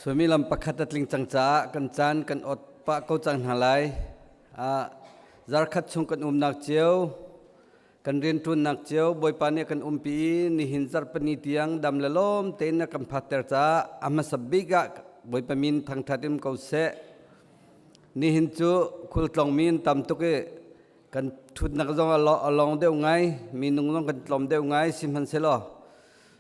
Suimilam pakhat a tling cang caah kan caan kan ot pah ko cang hna lai. Zarkhat chung kan umnak cio, kan rianṭuannak cio Bawipa nih a kan umpi i nihin zarhpini tiang dam le lawm tein a kan phatter caah a hmasa bik ah Bawipa min thangṭhat in ko seh. Nihin cu khultlongmi an tam tuk i kan ṭhutnak zong a lawng deuh ngai, minung zong kan tlawm deuh ngai sihmanhsehlaw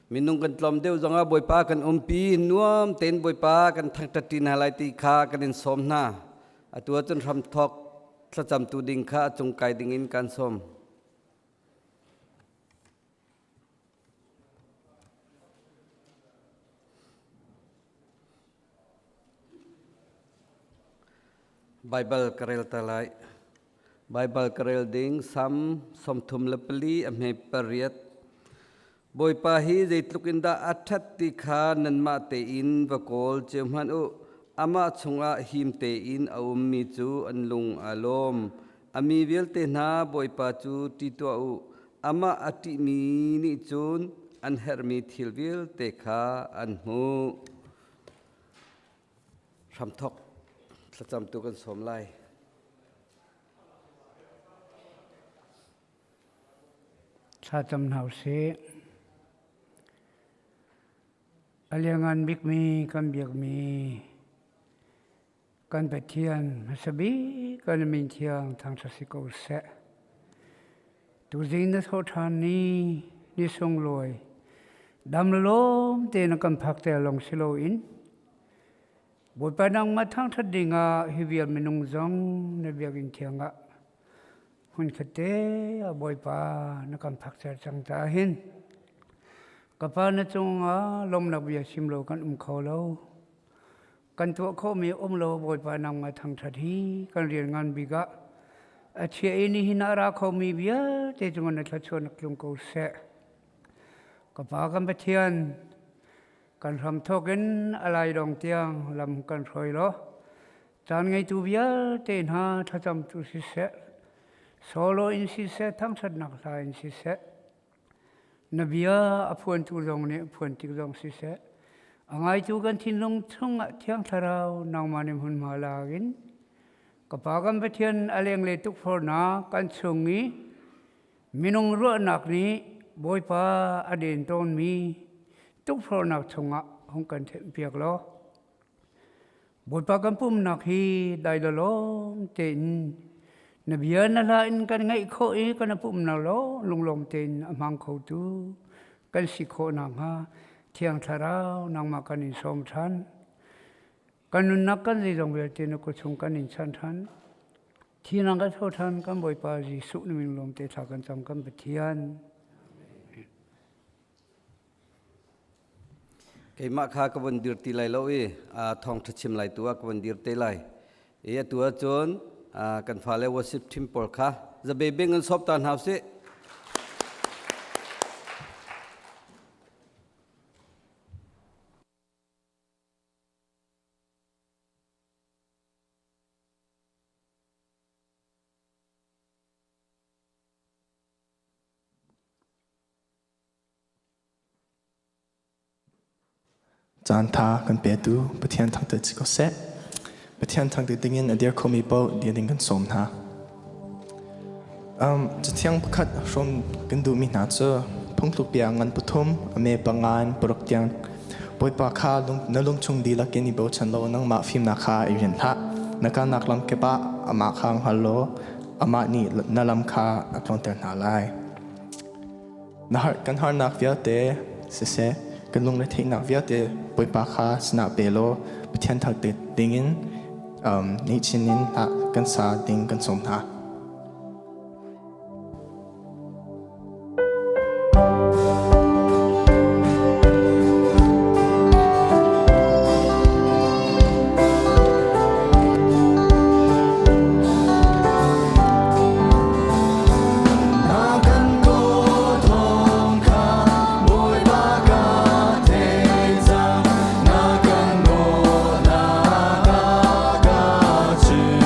Minung kan tlawm deuh zongah Bawipa kan umpi, nuam tein Bawipa kan thangṭhat ṭi hna lai ti kha kan in sawm hna. Atu ahcun hramthawk thlacamtu ding kha a cung kai dingin kan sawm. Baibal ka rel ta lai. Baibal ka rel ding Sam 34 a hme pariat. Bawipa hi zeitluk in dah a ṭhat ti kha nanmah tein va kawl cio hmanh u. Amah chungah him tein a ummi cu an lung aa lawm. A mi vialte hna Bawipa cu ṭih tuah u. Amah a ṭihmi nih cun an herhmi thil vialte kha an hmuh. Hramthawk thlacamtu kan sawm lai. Thlacam hna usih. A liangan bikmi kan biakmi kan Pathian hmasa bik kan min thiang thangṭhat si ko seh. Tuzing na thawh ṭhan ni ni sunglawi dam lawm te na kan phak te lawng si loin Bawipa nangmah thangṭhat dingah hi vial minung zong na biakinn thiang ah hmunkhat te ah Bawipa na kan phakter cang caah hin ka Pa na cungah lawmnak bia chim lo kan um kho lo. Kan tuah khawhmi um lo Bawipa nangmah thangṭhat hi kan rian ngan bik ah a chia i nihin ah ra khomi vialte cungah na thluachuahnak tlung ko seh. Ka Pa kan Pathian, kan hramthawk in a laidong tiang lam kan hruai law caan ngeitu vialte hna thlacamtu siseh, solo in siseh, thangṭhatnak hla in siseh, na bia a phuantu zong nih phuan tik zong siseh, a ngaitu kan thinlung chungah Thiang Thlarau nangmah nih hmunhma lak in ka Pa kan Pathian a lengle tukforhnak kan chung i Minung ruahnak nih Bawipa a den tawnmi tukforhnak chungah hung kan thenhpiak law Bawipa kan pumnak hi dai lawlawm tein na bia na hla in kan ngaih khawh i kan pumnak law lunglawm tein a hmang khotu kan si khawh nakhnga Thiang Thlarau nangmah kan in sawm ṭhan. Kan nunnak kan zeizong vialte na kut chung kan in chanh ṭhan. Thinak a tho ṭhan kan Bawipa Jesuh na min lawm te thla kan cam kan Pathian. Keimah kha ka von dir ti lai lo i thawngṭha chim lai tu ah ka von dir te lai. I atu ahcun kan fale worship team pawl kha zabe bing in sawp ta hna usih. Caantha kan petu Pathian thangṭhat si ko seh. Pathian thangṭhat dingin a dir khomi paoh dir ding kan sawm hna. Cathiang pakhat hrawm kan duhmi hna cu phungtluk bia ngan pathum a me panga in paruk tiang Bawipa kha na lungchung dihlak in i bochan law nangmah fimnak kha i rinh hlah. Na kalnak lam kip ah amah kha hngal law amah nih na lam kha a tluanter hna lai. Na har kan harnak vialte siseh, kan lungretheihnak vialte Bawipa kha sinah pe law Pathian thangṭhat dingin nihchin in hlah kan sa ding kan sawm hna. Na kan kawthawng kha Bawipa ka thei cang, na kan nawlnak a ka chim.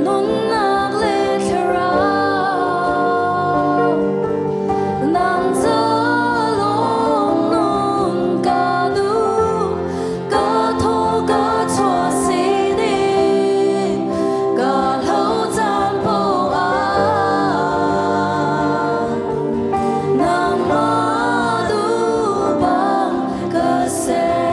Nunnak le thlarau nang zalong nun ka duh ka thaw ka chuah si ding ka hlo caan poah nangmah duh bang ka ser.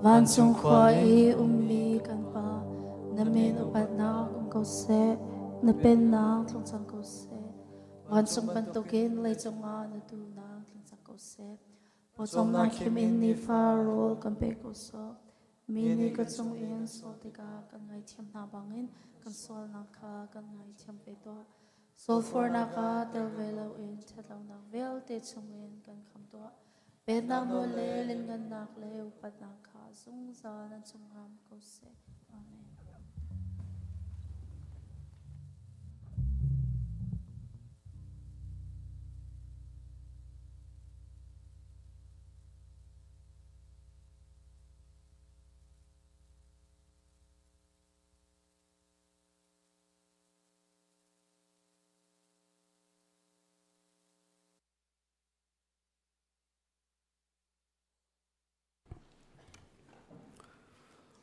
Vancung khua i ummi kan Pa, na min upatnak um ko seh, na pennak tlung cang ko seh. Vancung bantukin leicung ah na duhnak tling cang ko seh. Pawcawmnak khim in nifa rawl kan pe ko sawh. Mi nih ka cung i an sual tikah kan ngaithiam hna bangin kan sualnak kha kan ngaithiam ve tuah. Sualfornak ah tel ve loin ṭhatlonak vialte chungin kan khamh tuah. Pennak nawl le lianngannak le upatnak kha zungzal an cungah um ko seh. Amen.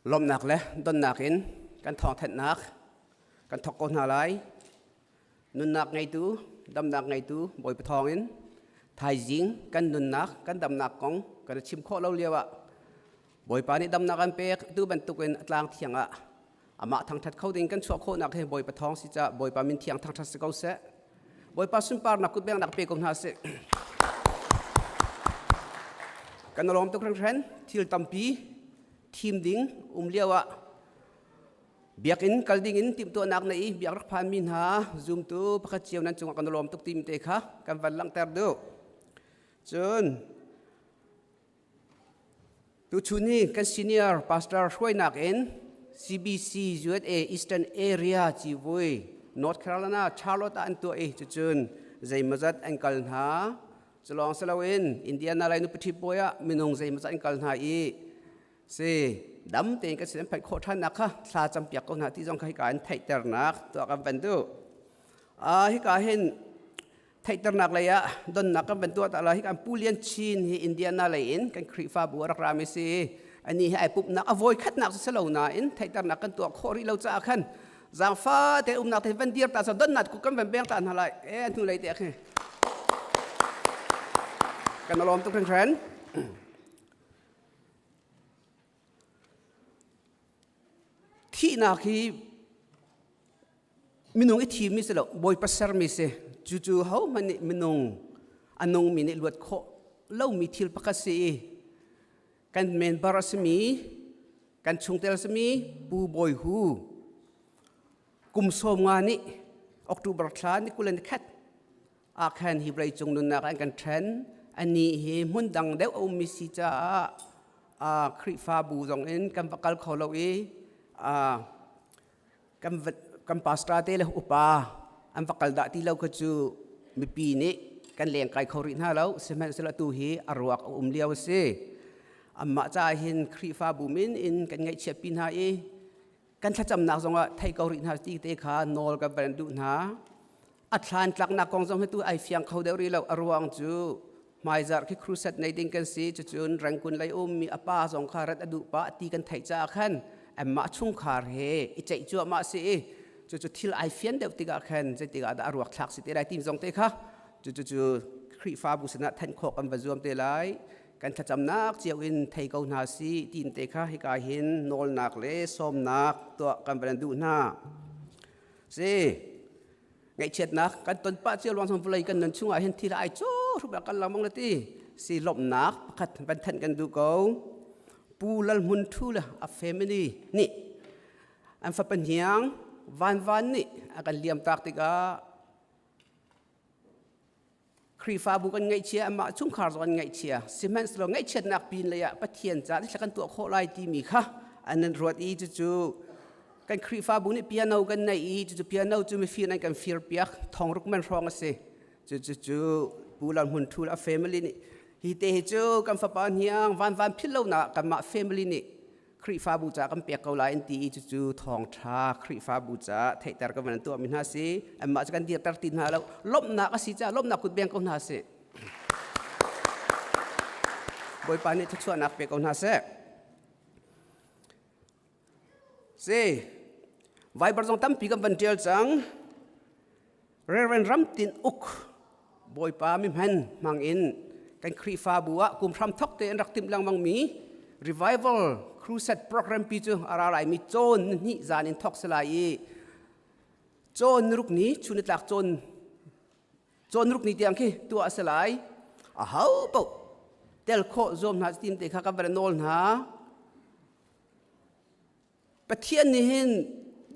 Lawmhnak le donnak in kan thawngthanhnak kan thawk ko hna lai. Nunnak ngeitu, damnak ngeitu Bawipa thawngin thaizing kan nunnak, kan damnak kong kan i chim khawh lo lio ah Bawipa nih damnak an pek tu bantukin a tlang thiang ah amah thangṭhat kho ding kan chuah khawhnak hi Bawipa thawng si caah Bawipa min thiang thangṭhat si ko seh. Bawipa sunparnak kutbengnak pe ko hna sih. Kan lawm tuk hringhran thil tampi thim ding um lio ah biakinn kal ding in timhtuahnak na i biak rak phan mi hna zumtu pakhat cio nan cungah kan lawm tuk tim te kha kan van langhter duh. Cun Tuchun hi kan senior pastor hruainak in CBC USA Eastern Area civui North Carolina Charlotte ah an tuah i cucun zeimawzat an kal hna. Culawng si loin Indiana lei nupi bawi ah minung zeimawzat an kal hna i si dam tein kan sin an phaih khawh ṭhannak kha thla campiak ko hna ti zong kha hika in theihternak tuah kan van duh. Hika hin Theihternak lei ah donnak kan van tuah ta la hi kan Pu Lian Chin hi Indiana lei in kan Khrihfabu a rak rami si. Ani hi ai pumhnak a voi khatnak cu si lo nain theihternak kan tuah khawh rih lo caah khan zaangfa te umnak te van dir ta so donnak ku kan van beng ta hna lai e hnu lei te khi kan lawm tuk hringhran. Thihnak hi minung i thimmi si lo Bawipa sermi si cucu hohmanh nih minung a nungmi nih luat khawh lomi thil pakhat si i kan member a simi kan chungtel a simi Pu Bawi Hu kum 50 nih October thla ni 21 ah khan hi vawleicung nunnak an kan ṭhen. Anih hi hmun dang deuh a ummi si caah Khrihfabu zong in kan va kal kho lo i kan pastor te le upa an va kal dah ti lo kha cu mipi nih kan lengkai kho rih hna lo. Sihmanhsehlaw atu hi a ruak a um lio a si. Amah caah hin Khrihfabu min in kan ngaihchiatpi hna i kan thlacamnak zongah thei ko rih hna ti te kha nawl kan van duh hna. A thlan tlaknak kong zong hi tu ai fiang kho deuh rih lo. A ruang cu hmaizarh khi crusade nei ding kan si. Cucun Rangoon lei ummi a pa zong kha rat a duh pah ti kan theih caah khan anmah chungkhar he i ceih cuahmah si i cucu thil ai fian deuh tikah khan zeitikah dah a ruak thlak si te lai ti zong te kha cucu cu Khrihfabu sinah thanh khawh kan va zuam te lai. Kan thlacamnak cio in thei ko hna si tiin te kha hika hin nawlnak le sawmnak tuah kan van duh hna. Si ngaihchiatnak kan ton pah cio luang chung vawlei kan nun chungah hin thil ai cu hrup kan langmang le ti si lawmhnak pakhat van thanh kan duh ko. Pu Lal Hmun Thu le a family nih an fapa hniang Van Van nih a kan liam tak tikah Khrihfabu kan ngaihchia amah chungkhar zong an ngaihchia sihmanhsehlaw ngaihchiatnak pin lei ah Pathian ca thil kan tuah khawh lai timi kha an nan ruat i cucu kan Khrihfabu nih piano kan neih i cucu piano cu mifir an kan fir piak thongruk man hrawng a si cucu cu Pu Lal Hmun Thul a family nih hi te hi cu kan fapa hniang van van philh lonak kanmah family nih Khrihfabu ca kan pek ko lai an ti i cucu thawngṭha Khrihfabu ca theihter kan van tuahmi hna si. Anmah cu kan dirter ti hna lo. Lawmhnak a si caah lawmhnak kut beng ko hna sih. Bawipa nih thluachuahnak pe ko hna seh. Si, Viber zong tampi kan van ṭial cang. Reverend Ram Tin Uk Bawipa mihman hmang in kan Khrihfabu ah kum hram thok te an rak timh lengmang mi revival Crusade program pi cu a ra lai mi cawn ni zan in thok si lai i cawn ruk ni chunitlak cawn cawn ruk ni tiang khi tuah a si lai. A ho paoh tel khawh zuam hna tim te kha kan van nawl hna. Pathian nih hin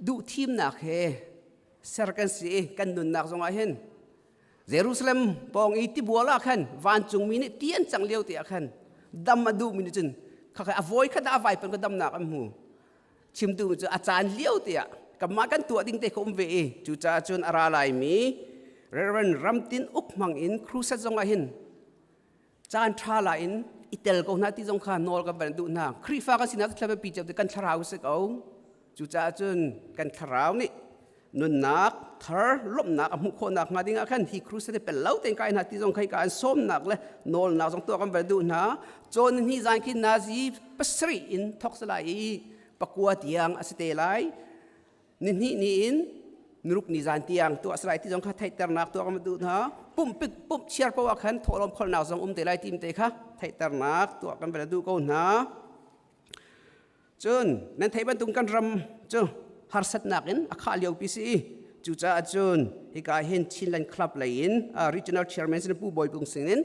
duh thimnak he ser kan si i kan nunnak zongah hin Jerusalem pawng i tibual ah khan vancungmi nih ti an cang lio te ah khan dam a duhmi nih cun khakha a vawi khat ah a vaipan ka damnak an hmu. Chimtu cu a caan lio te ah kanmah kan tuah ding te kha um ve i cucaah cun a ra laimi Reverend Ramtin Uk hmang in crusade zongah hin caan ṭha la in i tel ko hna ti zong kha nawl kan van duh hna. Khrihfa kan sinak cu thla pi cio kan thlarau si ko. Cucaah cun kan thlarau nih nunnak thar lawmhnak a hmuh khawhnak hnga ding ah khan hi crusade pel lo tein kai hna ti zong khai ka an sawmnak le nawlnak zong tuah kan van duh hna. Cawn ni zan khi nazi pasarih in thok salai i pakua tiang a si te lai. Ni hnih ni in nuruk ni zan tiang tuah salai ti zong kha theihternak tuah kan duh hna. Pumh pumh chiar ko ah khan thawhlawm kholnak zong um te lai tim te kha theihternak tuah kan van duh ko hna. Cun nan theih bantuk kan ram cu harsatnak in a khah lio pi si i cucaah cun hika hin Chinland Club lei in regional chairman sin Pu Bawi Bung sin in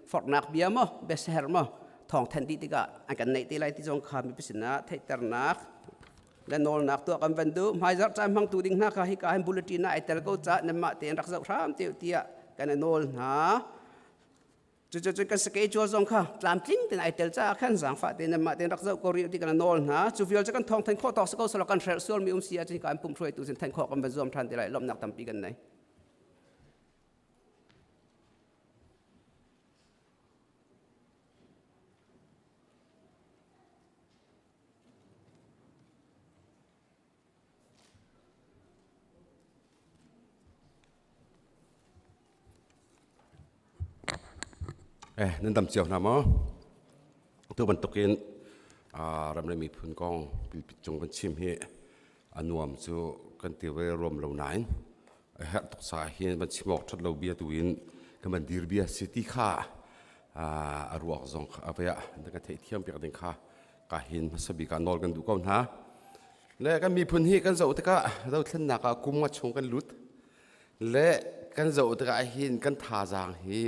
forhnak bia maw biaser maw thawng thanh dih tikah an kan neih te lai ti zong kha mipi sinah theihternak le nawlnak tuah kan van duh. Hmaizarh caan hmangtu ding hna kha hika hin bulletin ah ai tel ko ca nanmah tein rak zoh hram te tiah kan i nawl hna. Cucu kan schedule zong kha tlamtling tein ai tel caah khan zaangfah tein nanmah tein rak zoh ko rih ti kan nawl hna. Cu vial cu kan thawng thanh khawh tawk si ko selaw kan hrelh sualmi um si ahcun hika in pumh hruaitu sin thanh khawh kan van zuam ṭhan ti lai. Lawmhnak tampi kan nei. Eh, nan dam cio hna maw? Tu bantukin ram le miphun kong pilpit cung kan chim hi a nuam cu kan ti ve ruam lo nain a herh tuk sa hin van chim awk ṭhat lo bia tu in kan van dir bia si ti kha a ruak zong a vei ah kan theihthiam piak ding kha ka hin hmasa bik ah nawl kan duh ko hna. Le kan miphun hi kan zoh tikah dothlennak ah kum nga chung kan lut. Le kan zoh tikah hin kan thazaang hi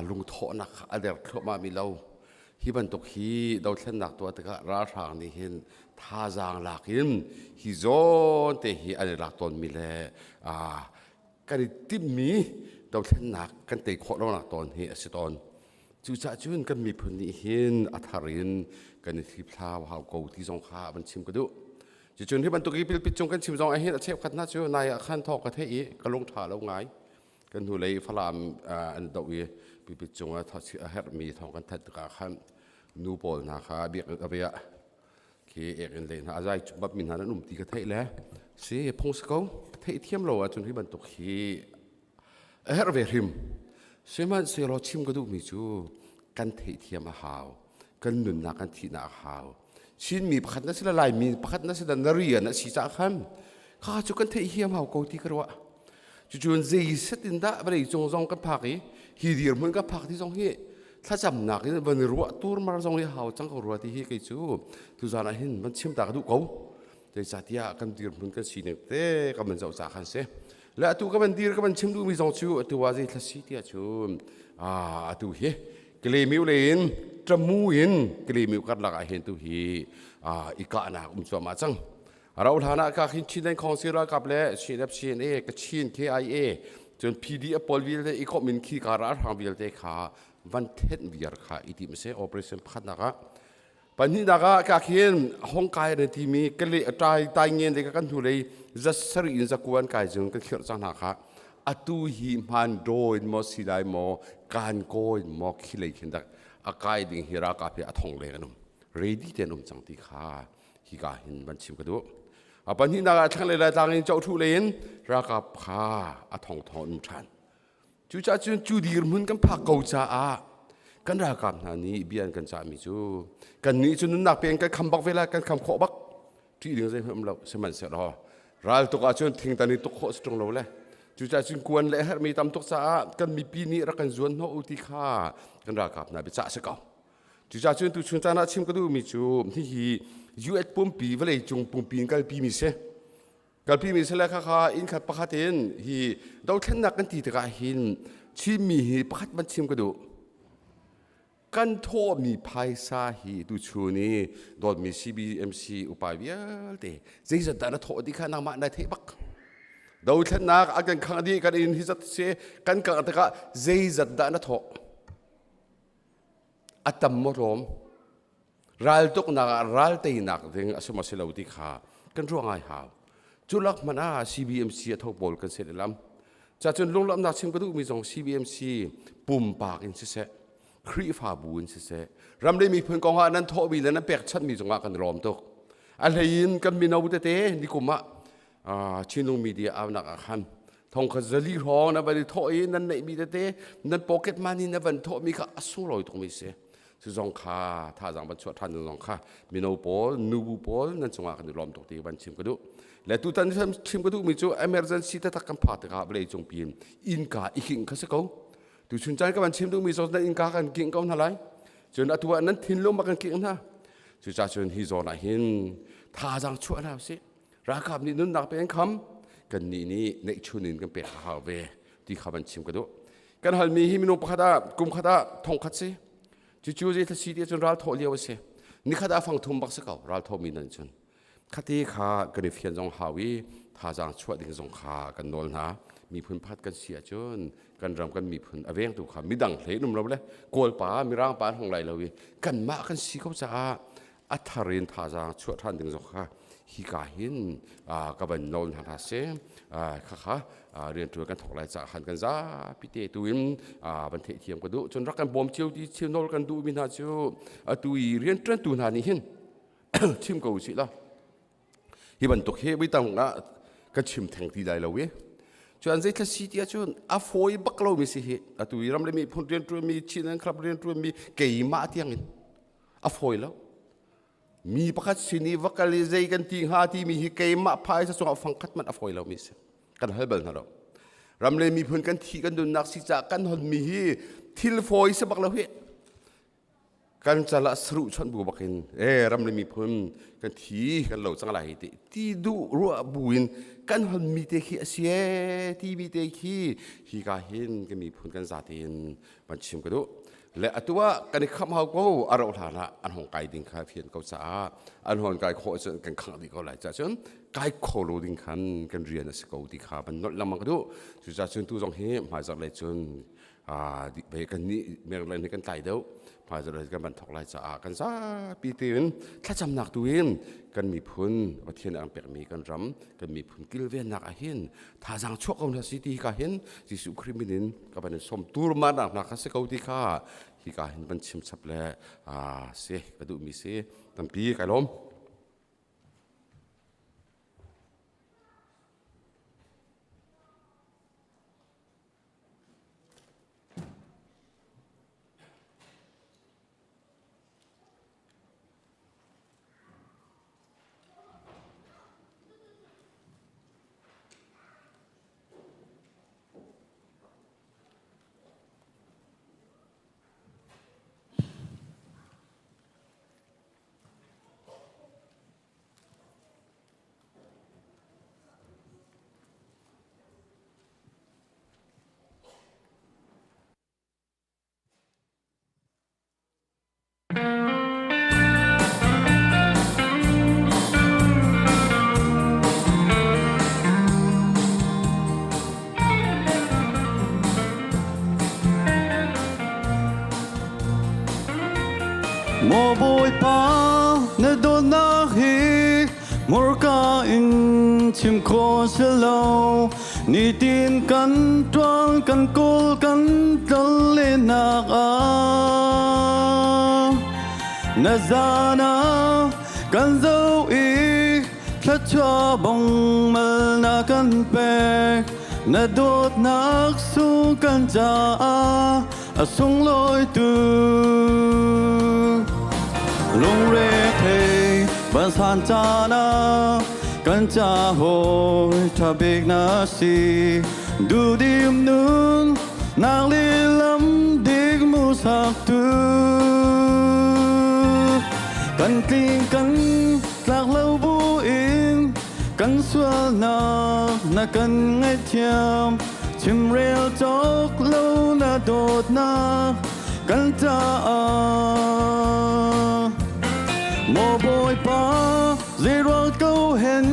lungthawhnak a der thluahmah mi lo. Hi bantuk hi dothlennak tuah tikah ralhrang nih hin thazaang lak in hi zawn te hi an i lak tawnmi le kan i timhmi dothlennak kan tei khawh lonak tawn hi a si tawn. Cucaah cun kan miphun nih hin a thar in kan i hlipthlau hau ko ti zong kha van chim ka duh. Cucun hi bantuk i pilpit cung kan chim zong ah hin a cheukhat hna cu nai ah khan thawk ka theih i ka lung ṭha lo ngai. Kan hnulei Falam an doh i pilpit cung ah a herhmi thawng kan thanh tikah khan nu pawl hna kha biakinn a ah khi ek in lei hna a zai bap mi hna nan um ti ka theih le si phung si ko theih thiam lo ahcun hi bantuk hi A herh ve hrim. Sihmanhsehlaw chim ka duhmi cu kan theihthiam a hau. Kan nunnak kan thihnak a hau. Chinmi pakhat na si le Laimi pakhat na si le na rian a si caah khan kha cu kan theihthiam hau ko ti ka ruah. Cucun zei set in dah vawlei cung zong kan phak i hi dirhmun kan phak ti zong hi thlacamnak in van i ruah turmar zong hi hau cang ko rua ti hi kei cu tuzan ah hin van chim ta ka duh ko. Zeicahtiah kan dirhmun kan sining te kan van zoh ca khan si. Le atu ka van dir ka van chim duhmi zong cu atu ah zei thla si tiah cun atu hi Kalemiu lei in Tamu in Kalemiu karlak ah hin tu hi i kahnak um cuahmah cang. Rau hlan ah ka khin Chin Council ralkap le CNF CNA Kachin KIA cun PDF pawl vialte i khawm in khi ka ralhrang vialte kha van thenh viar kha i tim se operation pakhatnak ah Pahnihnak ah ka khin hong kai na timi ka le tai tai ngen le kan hnulei zasari in zakuan kai jung kan khirh cang hna kha atu hi hman do in maw si lai maw kan ko in maw khilei khin dak a kai ding hi ralkap hi a thong leng an um ready ten um cang ti kha hi ka hin van chim ka duh a pahnihnak ah thlanglei lai tlang in chau thu lei in ralkap kha a thong thong um than Cucaah cun cu dirhmun kan phak ko caah kan ralkap hna nih bia an kan cahmi cu kannih cu nunnak pe in kan kham bak ve lai kan kham khawh bak ṭih ding zeihmanh um lo sihmanhsehlaw ral tuk ahcun thingtan in tuk khawh si ṭung lo le cucaah cun kuan le herhmi tam tuk caah kan mipi nih rak kan zuan hnawh u ti kha kan ralkap hna biacah si ko. Cucaah cun tuchun caan ah chim ka duhmi cu hihi US pumpi vawleicung pumpi in kalpi mi si. Kalpi mi si le khakha inn khat pakhat in hi dothlennak kan ti tikah hin Chinmi hi pakhat van chim ka duh. Kan thawhmi phaisa hi tuchun i dawtmi CBMC upa vialte zeizat dah na thawh ti kha nangmah na theih bak. Dothlennak a kan khangh dih kan inn hi zat si kan kangh tikah zeizat dah na thawh. A tam maw tlawm? Raltuknak ah ral teinak ding a si maw si lo ti kha kan ruah ngai hau. Cu lak hmanh ah CBMC a tho pawl kan si lam. Cacun lunglawmhnak chim ka duhmi zong CBMC pumpak in siseh, Khrihfabu in siseh, ram le miphun kong ah nan thawhmi le nan pekchanhmi zongah kan lawm tuk. A hlei in kan mino tete nikum ah Chinlung media aunak ah khan thong kha zali hrawng na van i thawh i nan neihmi tete nan pocket money na van thawhmi kha a sunglawi tukmi si. Cu zong kha thazaang van chuah ṭhan zong kha mino pawl, nubu pawl nan cungah kan i lawm tuk ti van chim ka duh. Le tutan chim ka duhmi cu emergency taktak kan phak tikah vawlei cung piin innka i kingh kha si ko. Tuchun caan ka van chim duhmi cu nan innka kan kingh ko hna lai. Cun atu ah nan thinlung ma kan kingh hna. Cucaah cun hi zawn ah hin thazaang chuah hna usih. Ralkap nih nunnak pe an kham, kannih nih neihchun in kan pek a hau ve ti kha van chim ka duh. Kan halmi hi minung pakhat ah kum khat ah thong khat si. Cucu zei si ti cun ral thawh lio a si. Nikhat ah fang thum bak si ko ral thawhmi nan cun. Khati kha kan i fian zong hau i thazaang chuah ding zong kha kan nawl hna. Miphun pakhat kan si ahcun kan ram kan miphun a vengtu kha midang hlei um lo le Kawlpa Mirang pa an hong lai lo i kanmah kan si ko caah a thar in thazaang chuah ṭhan ding zong kha hika hin ka van nawl hna hna seh khakha rianṭuan kan thawk lai caah khan kan zapi te tu in van theihthiam ka duh cun rak kan bawm cio ti thil nawl kan duhmi hna cu atu i rianṭuantu hna nih hin chim ko usih law hi bantuk hi voi tam ah ka chim theng ti lai lo i cuan zei thla si ti ahcun a fawi bak lomi si hi atu i ram le miphun rianṭuanmi Chin and Club rianṭuanmi keimah tiang in a fawi lo mi pakhat sin i va kal i zei kan ti hnga timi hi keimah phaisa cungah fangkhat hmanh a fawi lomi si kan hal bal hna lo ram le miphun kan thi kan nunnak si caah kan honmi hi thil fawi si bak lo hi kan cal ah saruh chawnh bu bak in e ram le miphun kan thi kan lo cang lai ti ti duh ruah bu in kan honmi te khi a si e timi te khi hi ka hin kan miphun kan zate in van chim ka duh le atu ah kan i khamh hau ko a rauh hlan ah an hong kai ding kha fian ko caah an hon kai khawh cun kan khangh dih ko lai caah cun kai kho lo ding khan kan rian a si ko ti kha van nolh lengmang ka duh cucaah cun tu zong hi hmaizarh lei cun ve kan nih Maryland hi kan tlai deuh hmaizarh lei kan van thawk lai caah kan zapi tein thlacamnak tu in kan miphun Pathian an pekmi kan ram kan miphun kilvennak ah hin thazaang chuah ko hna si ti ka hin Jesuh Khrih min in ka van in som turmah hna kha si ko ti kha hi ka hin van chim chap le si ka duhmi si tampi kai lawm. Maw Bawipa na dawtnak hi hmurka in chim khawh si lo nitin kan tuan kan kawl kan tlol lenak ah na zan ah kan zo i thluachuah bong mal na kan pek na dawtnak sung kan caah a sunglawi tu lungre thei vansan caan ah kan ca hawi ṭha bik na si duhdim nun nak lilam dik mu sak tu. Kan tling kan tlak lo buin kan sualnak na kan ngaihthiam. Chimrel cawk lo na dawtnak kan caah. Maw Bawipa, zeiruang ko hen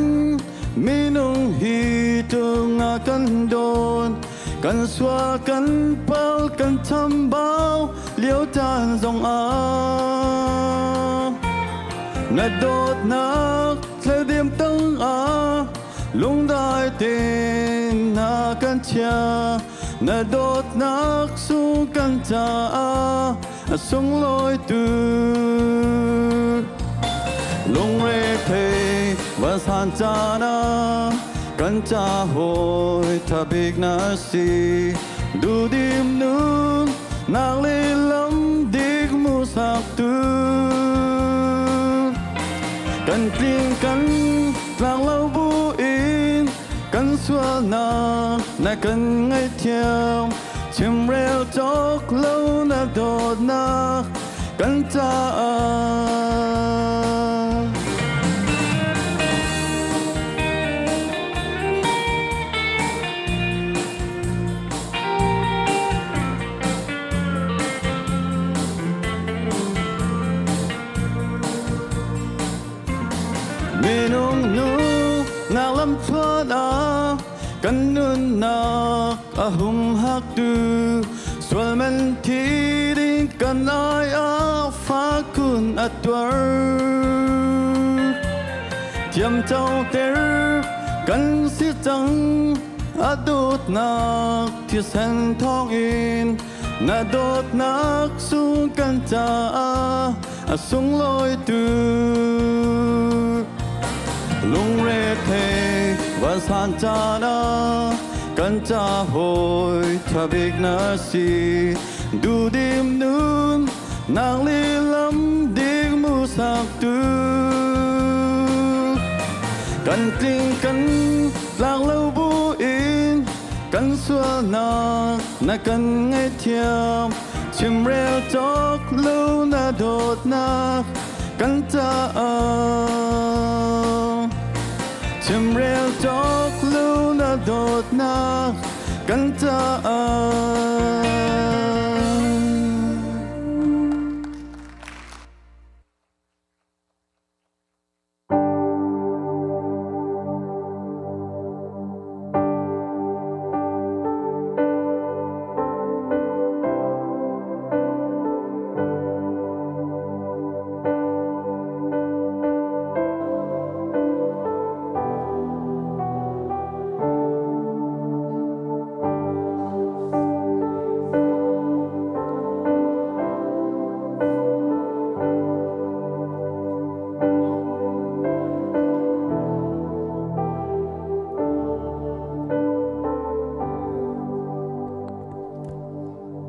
minung hi tungah kan dawn. Kan sual kan pal kan chambau lio caan zong ah na dawtnak thledim tang ah lungdai tein na kan chia na dawtnak sung kan caah a sunglawi tu lungre thei van caan ah kan ca hawi tha bik na si dudim nun nak le lam dik mu sak tu kan tling kan tlang lo bu in kan sualnak na kan ngaihthiam chimrel cawk lo na dawtnak kan caah. Minung nu nak lam thluan ah kan nunnak a humhak tu sual man thi ding kan ai ah fakun a tuar thiam cho ter kan si cang a dawtnak thisen thawng in na dawtnak sung kan caah a sunglawi tu lungre thei van san caan ah kan ca hawi tha bik na si dudim nun nang li lam dik mu sak tu kan tling kan tlang lo bu in kan sualnak na kan ngaihthiam chimrel cawk lo na dawtnak kan caah chimrel cawk lo na dawtnak kan caah.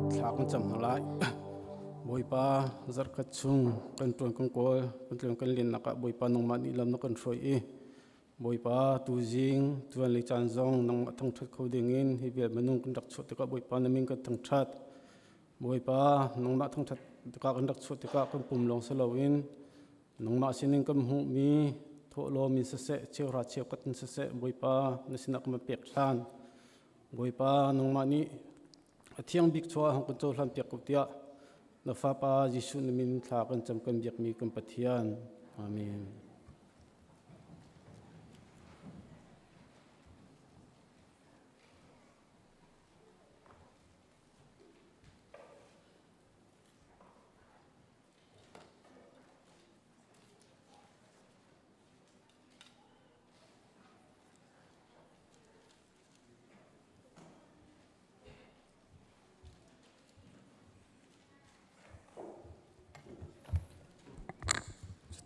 Thla kan cam hna lai. Bawipa zarhkhat chung kan ṭuan kan kawl kan tlun kan lennak ah Bawipa nangmah nih lam na kan hruai i Bawipa tuzing tuan le caan zong nangmah thangṭhat kho dingin hi vial minung kan rak chuah tikah Bawipa na min kan thangṭhat. Bawipa nangmah thangṭhat tikah kan rak chuah tikah kan pum lawng si loin nangmah sinin kan hmuhmi thawhlawm in siseh cheuhra cheukhat in siseh Bawipa na sinah kan pek hlan. Bawipa nangmah nih a thiang bik chuah hong kan cohlan piak ko tiah na Fapa Jesuh na min thla kan cam kan biakmi kan Pathian. Amen.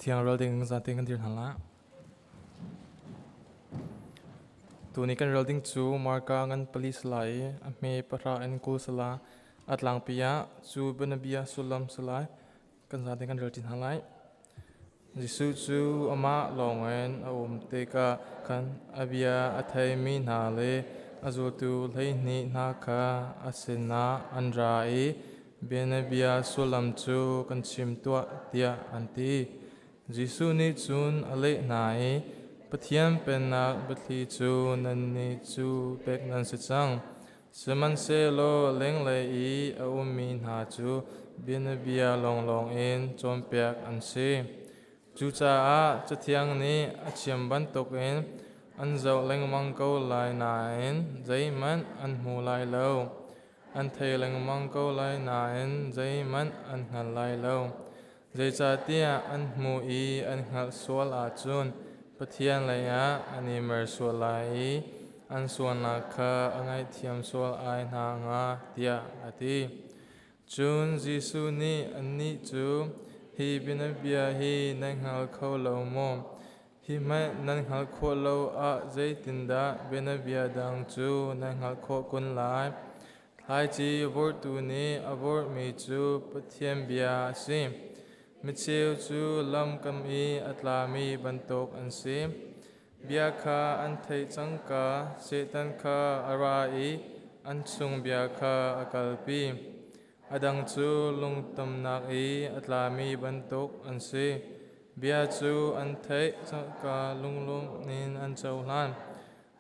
Thiang rel ding zate kan dir hna la. Tuni kan rel ding cu Marka ngan pali sala i a hme pahra in kul sala a tlangpi ah cu bianabia sullam salai kan zate kan rel ṭi hna lai. Jesuh cu amah lawngin a um tikah khan a bia a theimi hna le a zultu 12 hna kha a sinah an ra i bianabia sullam cu kan chim tuah tiah an ti. Jesuh nih cun a leh hna i, Pathian Pennak biathli cu nannih cu pek nan si cang. Sihmanhsehlaw lenglei i a ummi hna cu bianabia lawnglawng in cawnpiak an si. Cucaah Cathiang nih a chim bantukin an zoh lengmang ko lai nain zeihmanh an hmu lai lo. An thei lengmang ko lai nain zeihmanh an hngal lai lo. Zeicahtiah an hmuh i an hngalh sual ahcun Pathian leiah an i mer sual lai i an sualnak kha a ngaihthiam sual ai hna hnga, tiah a ti. Cun Jesuh nih annih cu, Hi bianabia hi nan hngal kho lo maw? Hi hmanh nan hngalh khawh lo ah zeitindah bianabia dang cu nan hngalh khawh kun lai? Thlaici vorhtu nih a vorhmi cu Pathian bia a si. Micheu cu lamkam i a tlami bantuk an si. Bia kha an theih cangka Satan kha a ra i an chung bia kha a kalpi. A dang cu lungtamnak i a tlami bantuk an si. Bia cu an theih cangka lunglawm in an cohlan.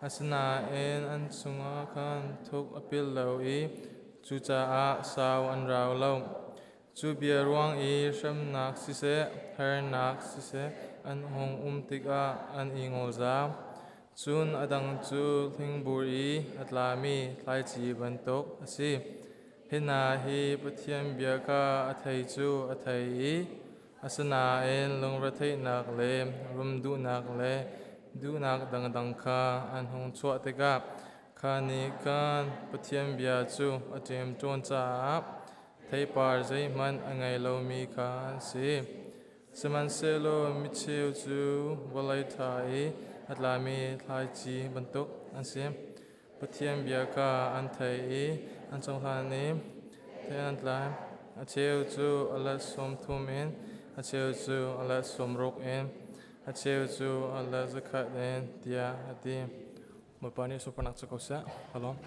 Asinain an chungah khan thuk a pil lo i cucaah sau an rau lo. Cu bia ruang i hremnak siseh, harnak siseh an hung um tikah an i ngolzam. Cun a dang cu hlingbur i a tlami thlaici bantuk a si. Hi hna hi Pathian bia kha a thei cu a thei i asinain lungretheihnak le rum duhnak le duhnak dangdang kha an hung chuah tikah kha nih khan Pathian bia cu a ṭemṭawn caah Theipar zeihmanh a ngei lomi kha an si. Sihmanhsehlaw micheu cu vawlei ṭha i a tlami thlaici bantuk an si. Pathian bia kha an thei i an cohlan i thei an tlai. A cheu cu a let 30 in, a cheu cu a let 60 in, a cheu cu a let 100 in, tiah a ti. Bawipa nih sunparnak cu ko seh. Ka lawm.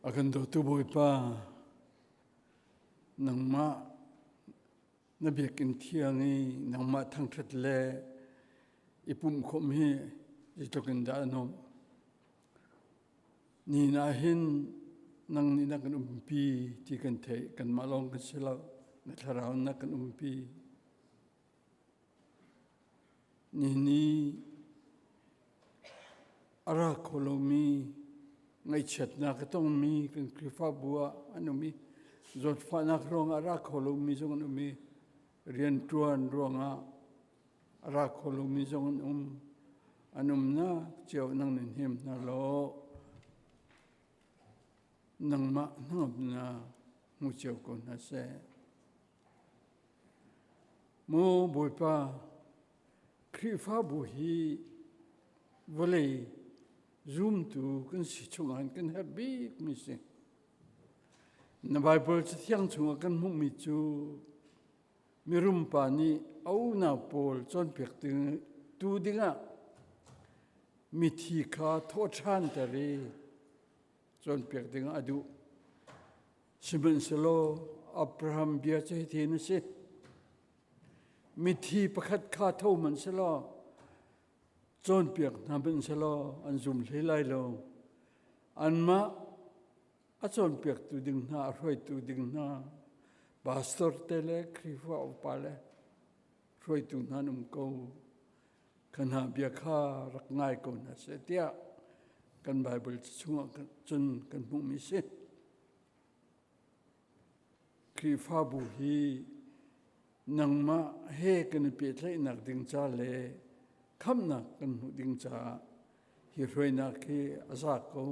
A kan dawtu Bawipa, nangmah na biakinn thiang i nangmah thangṭhat le i pumh khawm hi zeitluk in dah a nuamh. Ni ah hin nang nih na kan umpi ti kan theih, kanmah lawng kan si lo, na thlarau na kan umpi. Nihin a ra kho lomi ngaihchiatnak a tongmi kan Khrihfabu ah an um i zawtfahnak ruangah a ra kho lomi zong an um i rianṭuan ruangah a ra kho lomi zong an um. An umnak cio nang nin him hna law nangmah hnangamnak hmu cio ko hna seh. Maw Bawipa, Khrihfabu hi vawlei zumtu kan si chungah kan herh bikmi si. Na Baibal Cathiang chungah kan hmuhmi cu mirum pa nih a unau pawl cawnpiak tu dingah mithi kha thawhṭhanter i cawnpiak dingah a duh. Sihmanhsehlaw Abraham bia cu hitin a si. Mithi pakhat kha tho hmanh selaw cawnpiak hna hmanh selaw an zum hlei lai lo. Anmah a cawnpiaktu ding hna, a hruaitu ding hna, pastor te le Khrihfa upa le hruaitu hna an um ko. Kha hna bia kha rak ngai ko hna seh tiah kan Baibal chungah cun kan hmuhmi si. Khrihfabu hi nangmah he kan i pehtlaihnak ding ca le khamhnak kan hmuh ding caah hi hruainak hi a za ko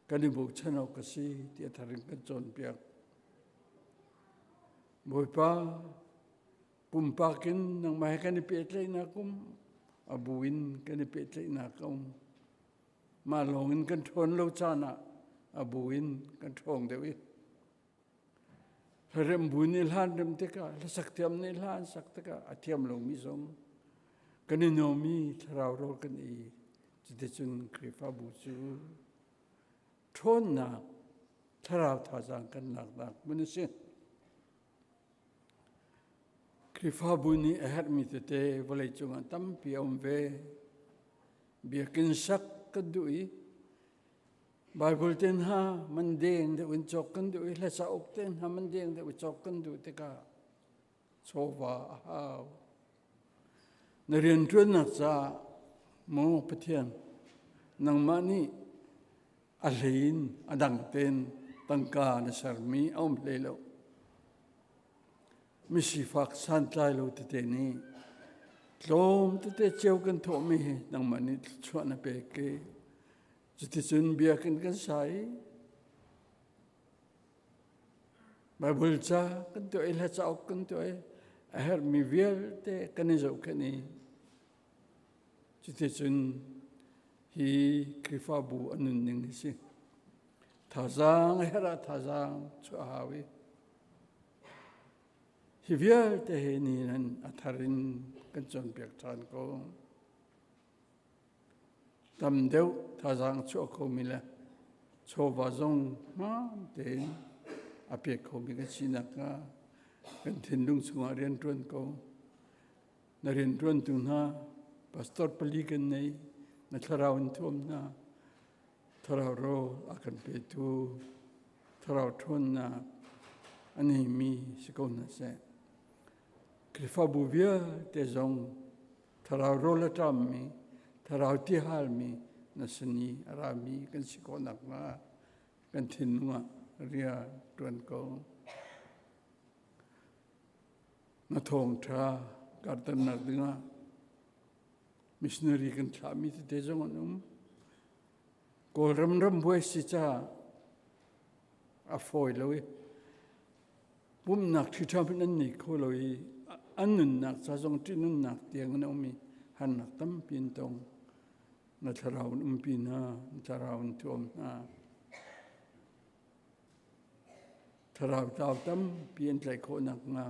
kan i bochan awk a si ti a thar in kan cawnpiak. Bawipa pumpak in nangmah he kan i pehtlaihnak um a bu in kan i pehtlaihnak a um. Mah lawng in kan ṭhawn lo caan ah a bu in kan ṭhawng deuh i hlaremh bu nih hlan rem tikah hlasak thiam nih hla an sak tikah a thiam lomi zong kan i nuam i thlarau rawl kan ei. Cuticun Khrihfabu cu ṭhawnnak thlarau thazaang kan laknak hmun a si. Khrihfabu nih a herhmi tete vawleicung ah tampi a um ve. Biakinn sak kan duh i Baibal te hna man deng deuh in cawk kan duh i hla cauk te hna man deng deuh in cawk kan duh tikah chawva a hau. Na rianṭuannak caah maw Pathian nangmah nih a hlei in a dang tein tangka na sermi a um hlei lo. Misifak santlai lo tete nih tlawm tete cio kan thawhmi hi nangmah nih thluachuah na pek i cuticun biakinn kan sa i Baibal ca kan tuah i hla cauk kan tuah i a herhmi vialte kan i zohkhenh i cuticun hi Khrihfabu a nunning hi si. Thazaang a herh ah thazaang chuah a hau i hi vialte he ni nan a thar in kan cawnpiak ṭhan ko. Tam deuh thazaang chuah khomi le chawva zong hmaan tein a pek khomi kan sinak hnga kan thinlung chungah rianṭuan ko. Na rianṭuantu hna pastor pali kan nei, na thlarau in thuam hna. Thlarau rawl a kan petu thlarau ṭhawnnak a neimi si ko hna seh. Khrihfabu vialte zong thlarau rawl a ṭammi, thlarau ti halmi na sin i a rami kan si khawh nakhnga kan thinlung ah rian ṭuan ko. Na thawngṭha karternak dingah missionary kan thlahmi tete zong an um. Kawlram rambuai si caah a fawi lo i pumnak ṭhiṭha hmanh an nei kho lo i an nunnak ca zong ṭihnunnak tiang an um i harnak tampi an tong. Na thlarau in umpi hna, na thlarau in thuam hna. Thlarau tlau tampi an tlaih khawh nakhnga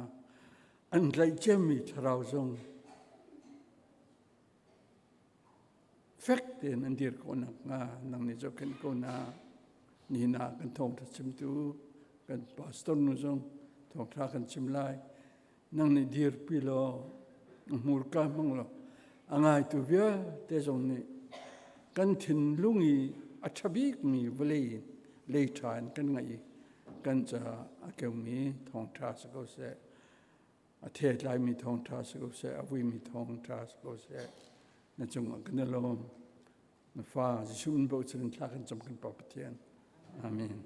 an tlaih ciami thlarau zong fek tein an dir khawh nakhnga nang nih zohkhenh ko hna. Nihin ah kan thawngṭha chimtu kan pastor nu zong thawngṭha kan chim lai. Nang nih dirpi law hmurka hmang law a ngaitu vialte zong nih kan thinlung i a ṭha bikmi vawlei in lei ṭha in kan ngaih i kan caah a keumi thawngṭha si ko seh. A thetlaimi thawngṭha si ko seh, a vuimi thawngṭha si ko seh. Na cungah kan i lawm. Na fa Jesuh min bochan in thla kan cam kan Pa Pathian. Amen.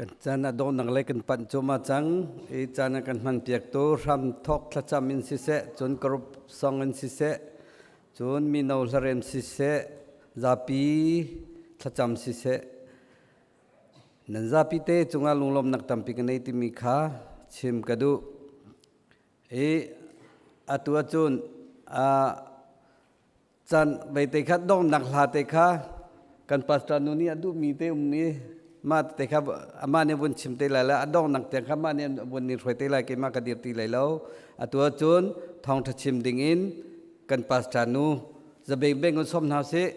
Kan caan a donghnak lei kan panh cuahmah cang i caan a kan hmanpiaktu hramthawk thlacam in siseh, cun group song in siseh, cun mino hlarem siseh, zapi thlacam siseh, nan zapi te cungah lunglawmnak tampi ka nei timi kha chim ka duh. I atu ahcun caan veite kha donghnak hla te kha kan pastor nu nih a duhmi te um i mah te kha amah nih vun chim te lai le a donghnak tiang kha mah nih vun ni hruai te lai keimah ka dir ti lai lo. Atu ahcun thawngṭha chim ding in kan pastor nu zabeng beng un sawm hna sih.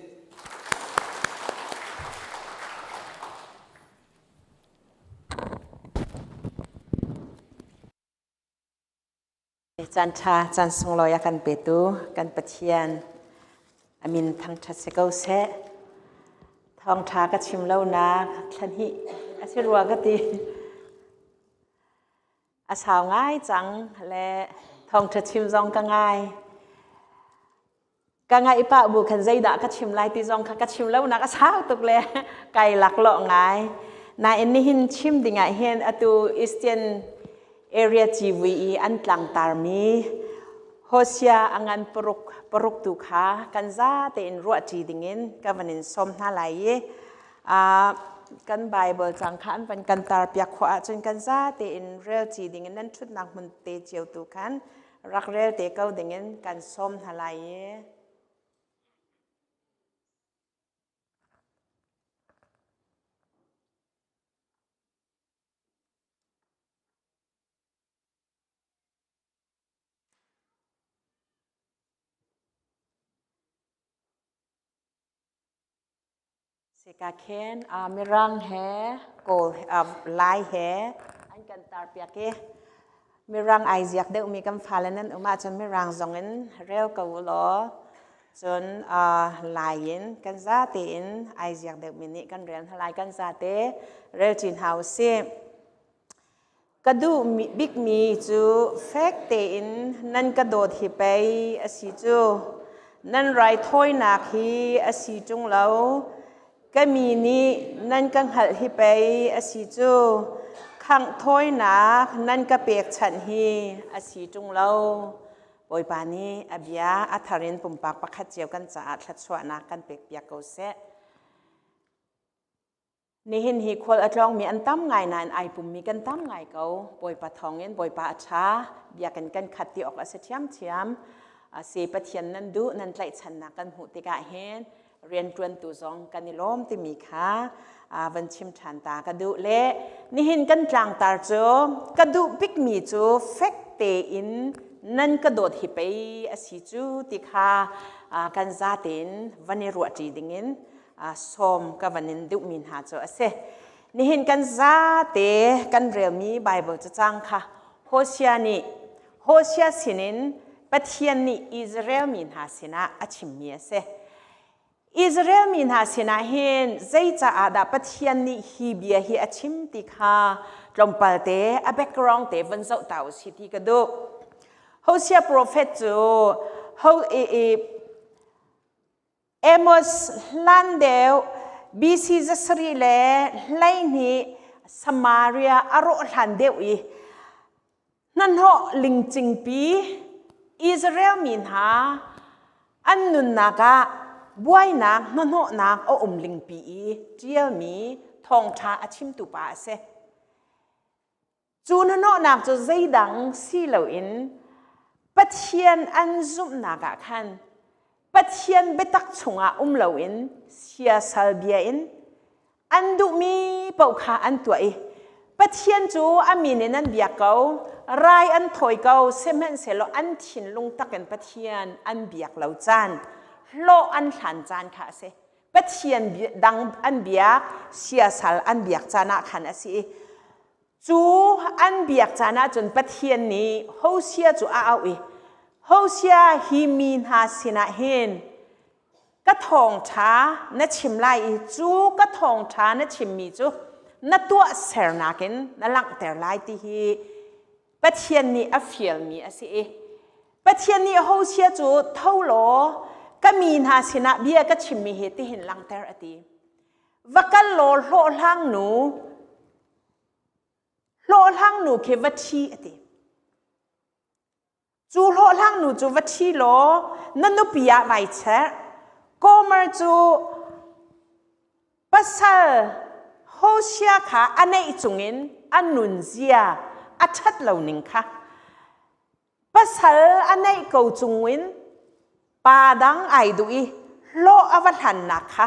Caan ṭha, caan sunglawi a kan petu kan Pathian a min thangṭhat si ko seh. Thawngṭha ka chim lonak thla hnih a si rua ka ti. A sau ngai cang le thawngṭha chim zong ka ngai. Ka ngaih pah bu khan zeidah ka chim lai ti zong kha ka chim lonak a sau tuk le kai laklawh ngai. Nain nihin chim dingah hin atu Eastern Area civui i an tlangtarmi Hosea a ngan paruk paruk tu kha kan za tein ruahṭi dingin ka van in sawm hna lai i kan Bible cang kha an van kan tar piak khawh ahcun kan za tein relci dingin nan ṭhutnak hmun te cio tu khan rak rel te ko dingin kan sawm hna lai i. Sika khin Mirang he Kawl Lai he an kan tarpiak i Mirang ai ziak deuhmi kan fale nan um ahcun Mirang zong in rel ko u law cun Lai in kan zate in ai ziak deuhmi nih kan rel hna lai kan zate rel chin hna usih. Ka duh bikmi cu fek tein nan ka dawt hi pei a si cu. Nan raithawinak hi a si ṭung lo. Ka mi nih nan ka hngalh hi pei a si cu. Khangh thawinak nan ka pekchanh hi a si ṭung lo. Bawipa nih a bia a thar in pumpak pakhat cio kan caah thluachuahnak kan pekpiak ko seh. Nihin hi khual a tlawngmi an tam ngai nain ai pummi kan tam ngai ko. Bawipa thawngin Bawipa a ṭha. Biakinn kan khat ti awk a si ṭhiamṭhiam. Si Pathian nan duh, nan tlaihchannak kan hmuh tikah hin rianṭuantu zong kan i lawm timi kha van chim ṭhan ta ka duh le nihin kan tlangtar cu ka duh bikmi cu fek tein nan ka dawt hi pei a si cu ti kha kan zatein van i ruahṭi dingin sawm ka van in duhmi hna cu a si. Nihin kan zate kan relmi Bible cacang kha Hosea nih Hosea sinin Pathian nih Israel mi hna sinah a chimmi a si. Israel mi hna sinah hin zeicaah dah Pathian nih hi bia hi a chim ti kha tlawmpal te a background te vun zoh ta u si ti ka duh. Hosea prophet cu ho i Amos hlan deuh BC zasarih le 12 Samaria a rawh hlan deuh i hnahnawh lingcingpi Israel mi hna an nunnak ah buainak hnahnawhnak a um lingpi i ṭialmi thawngṭha a chimtu pa a si. Cu hnahnawhnak cu zeidang si loin Pathian an zumhnak ah khan Pathian biatak chungah um loin siasal bia in an duhmi paoh kha an tuah i Pathian cu a min in an biak ko, rai an thawi ko, sihmanhsehlaw an thinlung takin Pathian an biak lo caan, hlawh an hlan caan kha a si. Pathian dang an biak, siasal an biak caan ah khan a si i Cu an biak caan ahcun Pathian nih Hosea cu a auh i Hosea hi mi hna sinah hin ka thawngṭha na chim lai i cu ka thawngṭha na chimmi cu na tuahsernak in na langhter lai ti hi Pathian nih a fialmi a si i Pathian nih Hosea cu tho law ka mi hna sinah bia ka chimmi hi tihin langhter a ti. Va kal law hlawhhlang nu. Hlawhhlang nu khi va ṭhi a ti. Cu hlawhhlang nu cu va ṭhi law na nupi ah vai cherh. Gomer cu pasal Hosea kha a neih cungin a nunzia a ṭhat lo ning kha pasal a neih ko cungin pa dang ai duh i hlawh a va hlannak kha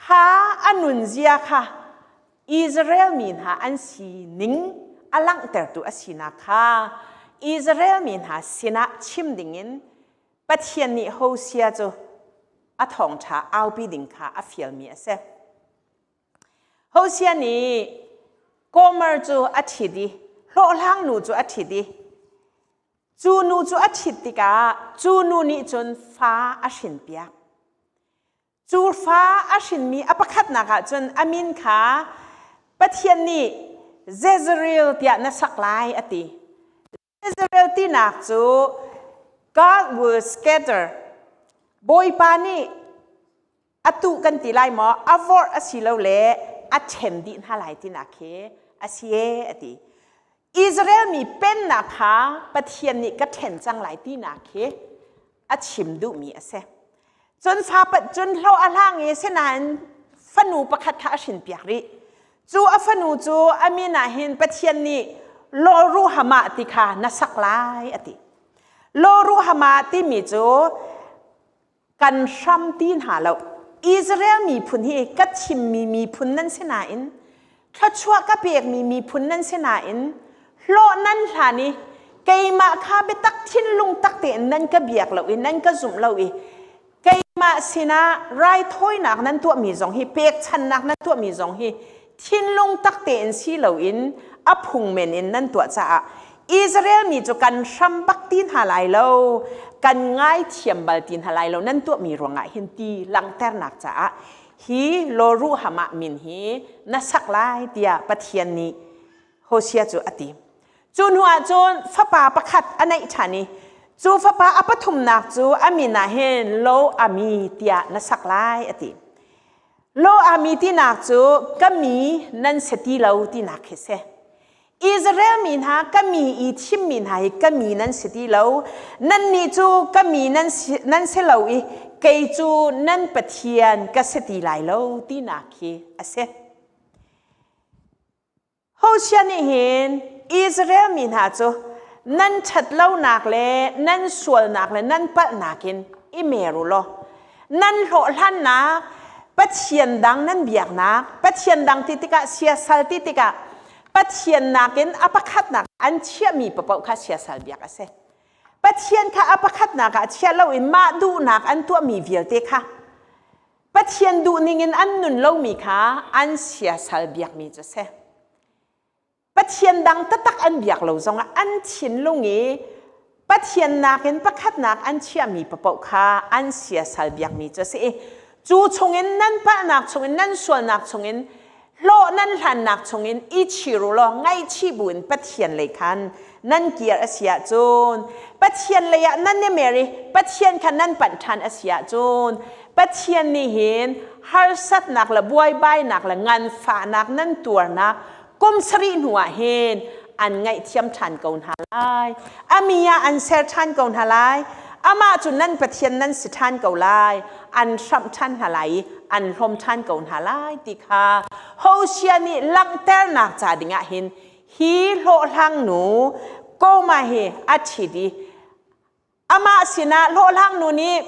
kha a nunzia kha Israel mi hna an sining a langhtertu a sinak kha Israel mi hna sinah chim dingin Pathian nih Hosea cu a thawngṭha aupi ding kha a fialmi a si. Hosea nih Gomer cu a ṭhit i hlawhhlang nu cu a ṭhit i cu nu cu a ṭhit tikah cu nu nih cun fa a hrinpiak. Cu fa a hrinmi a pakhatnak ah cun a min kha Pathian nih Jezreel tiah na sak lai a ti. Jezreel tinak cu God will scatter. Bawipa nih atu kan ti lai maw a vorh asilole a ṭhen dih hna lai tinak khi a si e a ti. Israel mi pennak kha Pathian nih ka ṭhen cang lai tinak khi a chim duhmi a si. Cun fa cun hlawh a hlang i sinain fanu pakhat kha a hrinpiak rih. Cu a fanu cu a min ah hin Pathian nih Lo-ruhamah ti kha na sak lai a ti. Lo-ruhamah timi cu kan hram ti hna lo. Israel miphun hi ka thimmi miphun nan si nain thluachuah ka pekmi miphun nan si nain hlawh nan hlan i keimah kha biatak thinlung tak tein nan ka biak lo i nan ka zumh lo i keimah sinah raithawinak nan tuahmi zong hi pekchannak nan tuahmi zong hi thinlung tak tein si loin a phung men in nan tuah caah Israel mi cu kan hram bak ti hna lai lo kan ngaithiam bal ti hna lai lo nan tuahmi ruangah hin ti langhternak caah hi Lo-ruhamah min hi na sak lai tiah Pathian nih Hosea cu a ti. Cu hnu ah cun fapa pakhat a neih ṭhan i cu fapa a pathumnak cu a min ah hin Lo Ami tiah na sak lai a ti. Lo Ami tinak cu ka mi nan si ti lo tinak khi si. Israel mi hna ka mi i thimmi hna hi ka mi nan si ti lo. Nannih cu ka mi nan si, nan si lo i kei cu nan Pathian ka si ti lai lo tinak khi a si. Hosea nih hin Israel mi hna cu nan ṭhatlonak le nan sualnak le nan palhnak in i mer u law nan hlawhhlannak Pathian dang nan biaknak Pathian dang ti tikah siasal ti tikah Pathian nakin a pakhatnak an chiahmi paoh kha siasal biak a si. Pathian kha a pakhatnak ah chia loin mah duhnak an tuahmi vialte kha Pathian duhning in an nun lomi kha an siasal biakmi cu a si. Pathian dang taktak an biak lo zongah an thinlung i Pathian nakin pakhatnak an chiahmi paoh kha an siasal biakmi cu a si i cu chungin nan palhnak chungin nan sualnak chungin hlawh nan hlannak chungin i chir u law ngaihchih buin Pathian lei khan nan kir a si ahcun Pathian lei ah nan i mer i Pathian kha nan panh ṭhan a si ahcun Pathian nih hin harsatnak le buaibainak le nganfahnak nan tuarnak kum sarih hnu ah hin an ngaihthiam ṭhan ko hna lai a mi ah an ser ṭhan ko hna lai amah cu nan Pathian nan si ṭhan ko lai an hramh ṭhan hna lai i an hlawm ṭhan ko hna lai ti kha Hosea nih langhternak ca dingah hin hi hlawhhlang nu Gomer hi a ṭhit i amah sinah hlawhhlang nu nih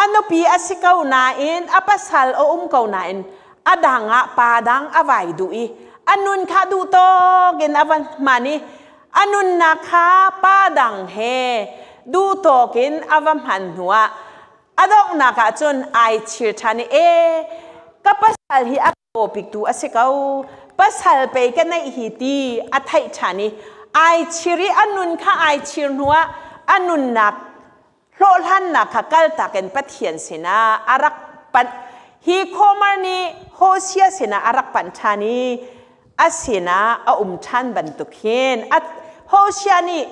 a nupi a si ko nain a pasal a um ko nain a dang ah pa dang a vai duh i a nun kha duh tawk in a van hman i a nunnak kha pa dang he duh tawk in a va hman hnuah a donghnak ah cun ai chir ṭhan i e ka pasal hi a tu a si ko pasal pei ka neih hi ti a theih ṭhan i ai chir i a nun kha ai chir hnuah a nunnak hlawhhlannak kha kaltak in Pathian sinah a rak panh hi Gomer nih Hosea sinah a rak panh ṭhan i a sinah a um ṭhan bantuk hin Hosea nih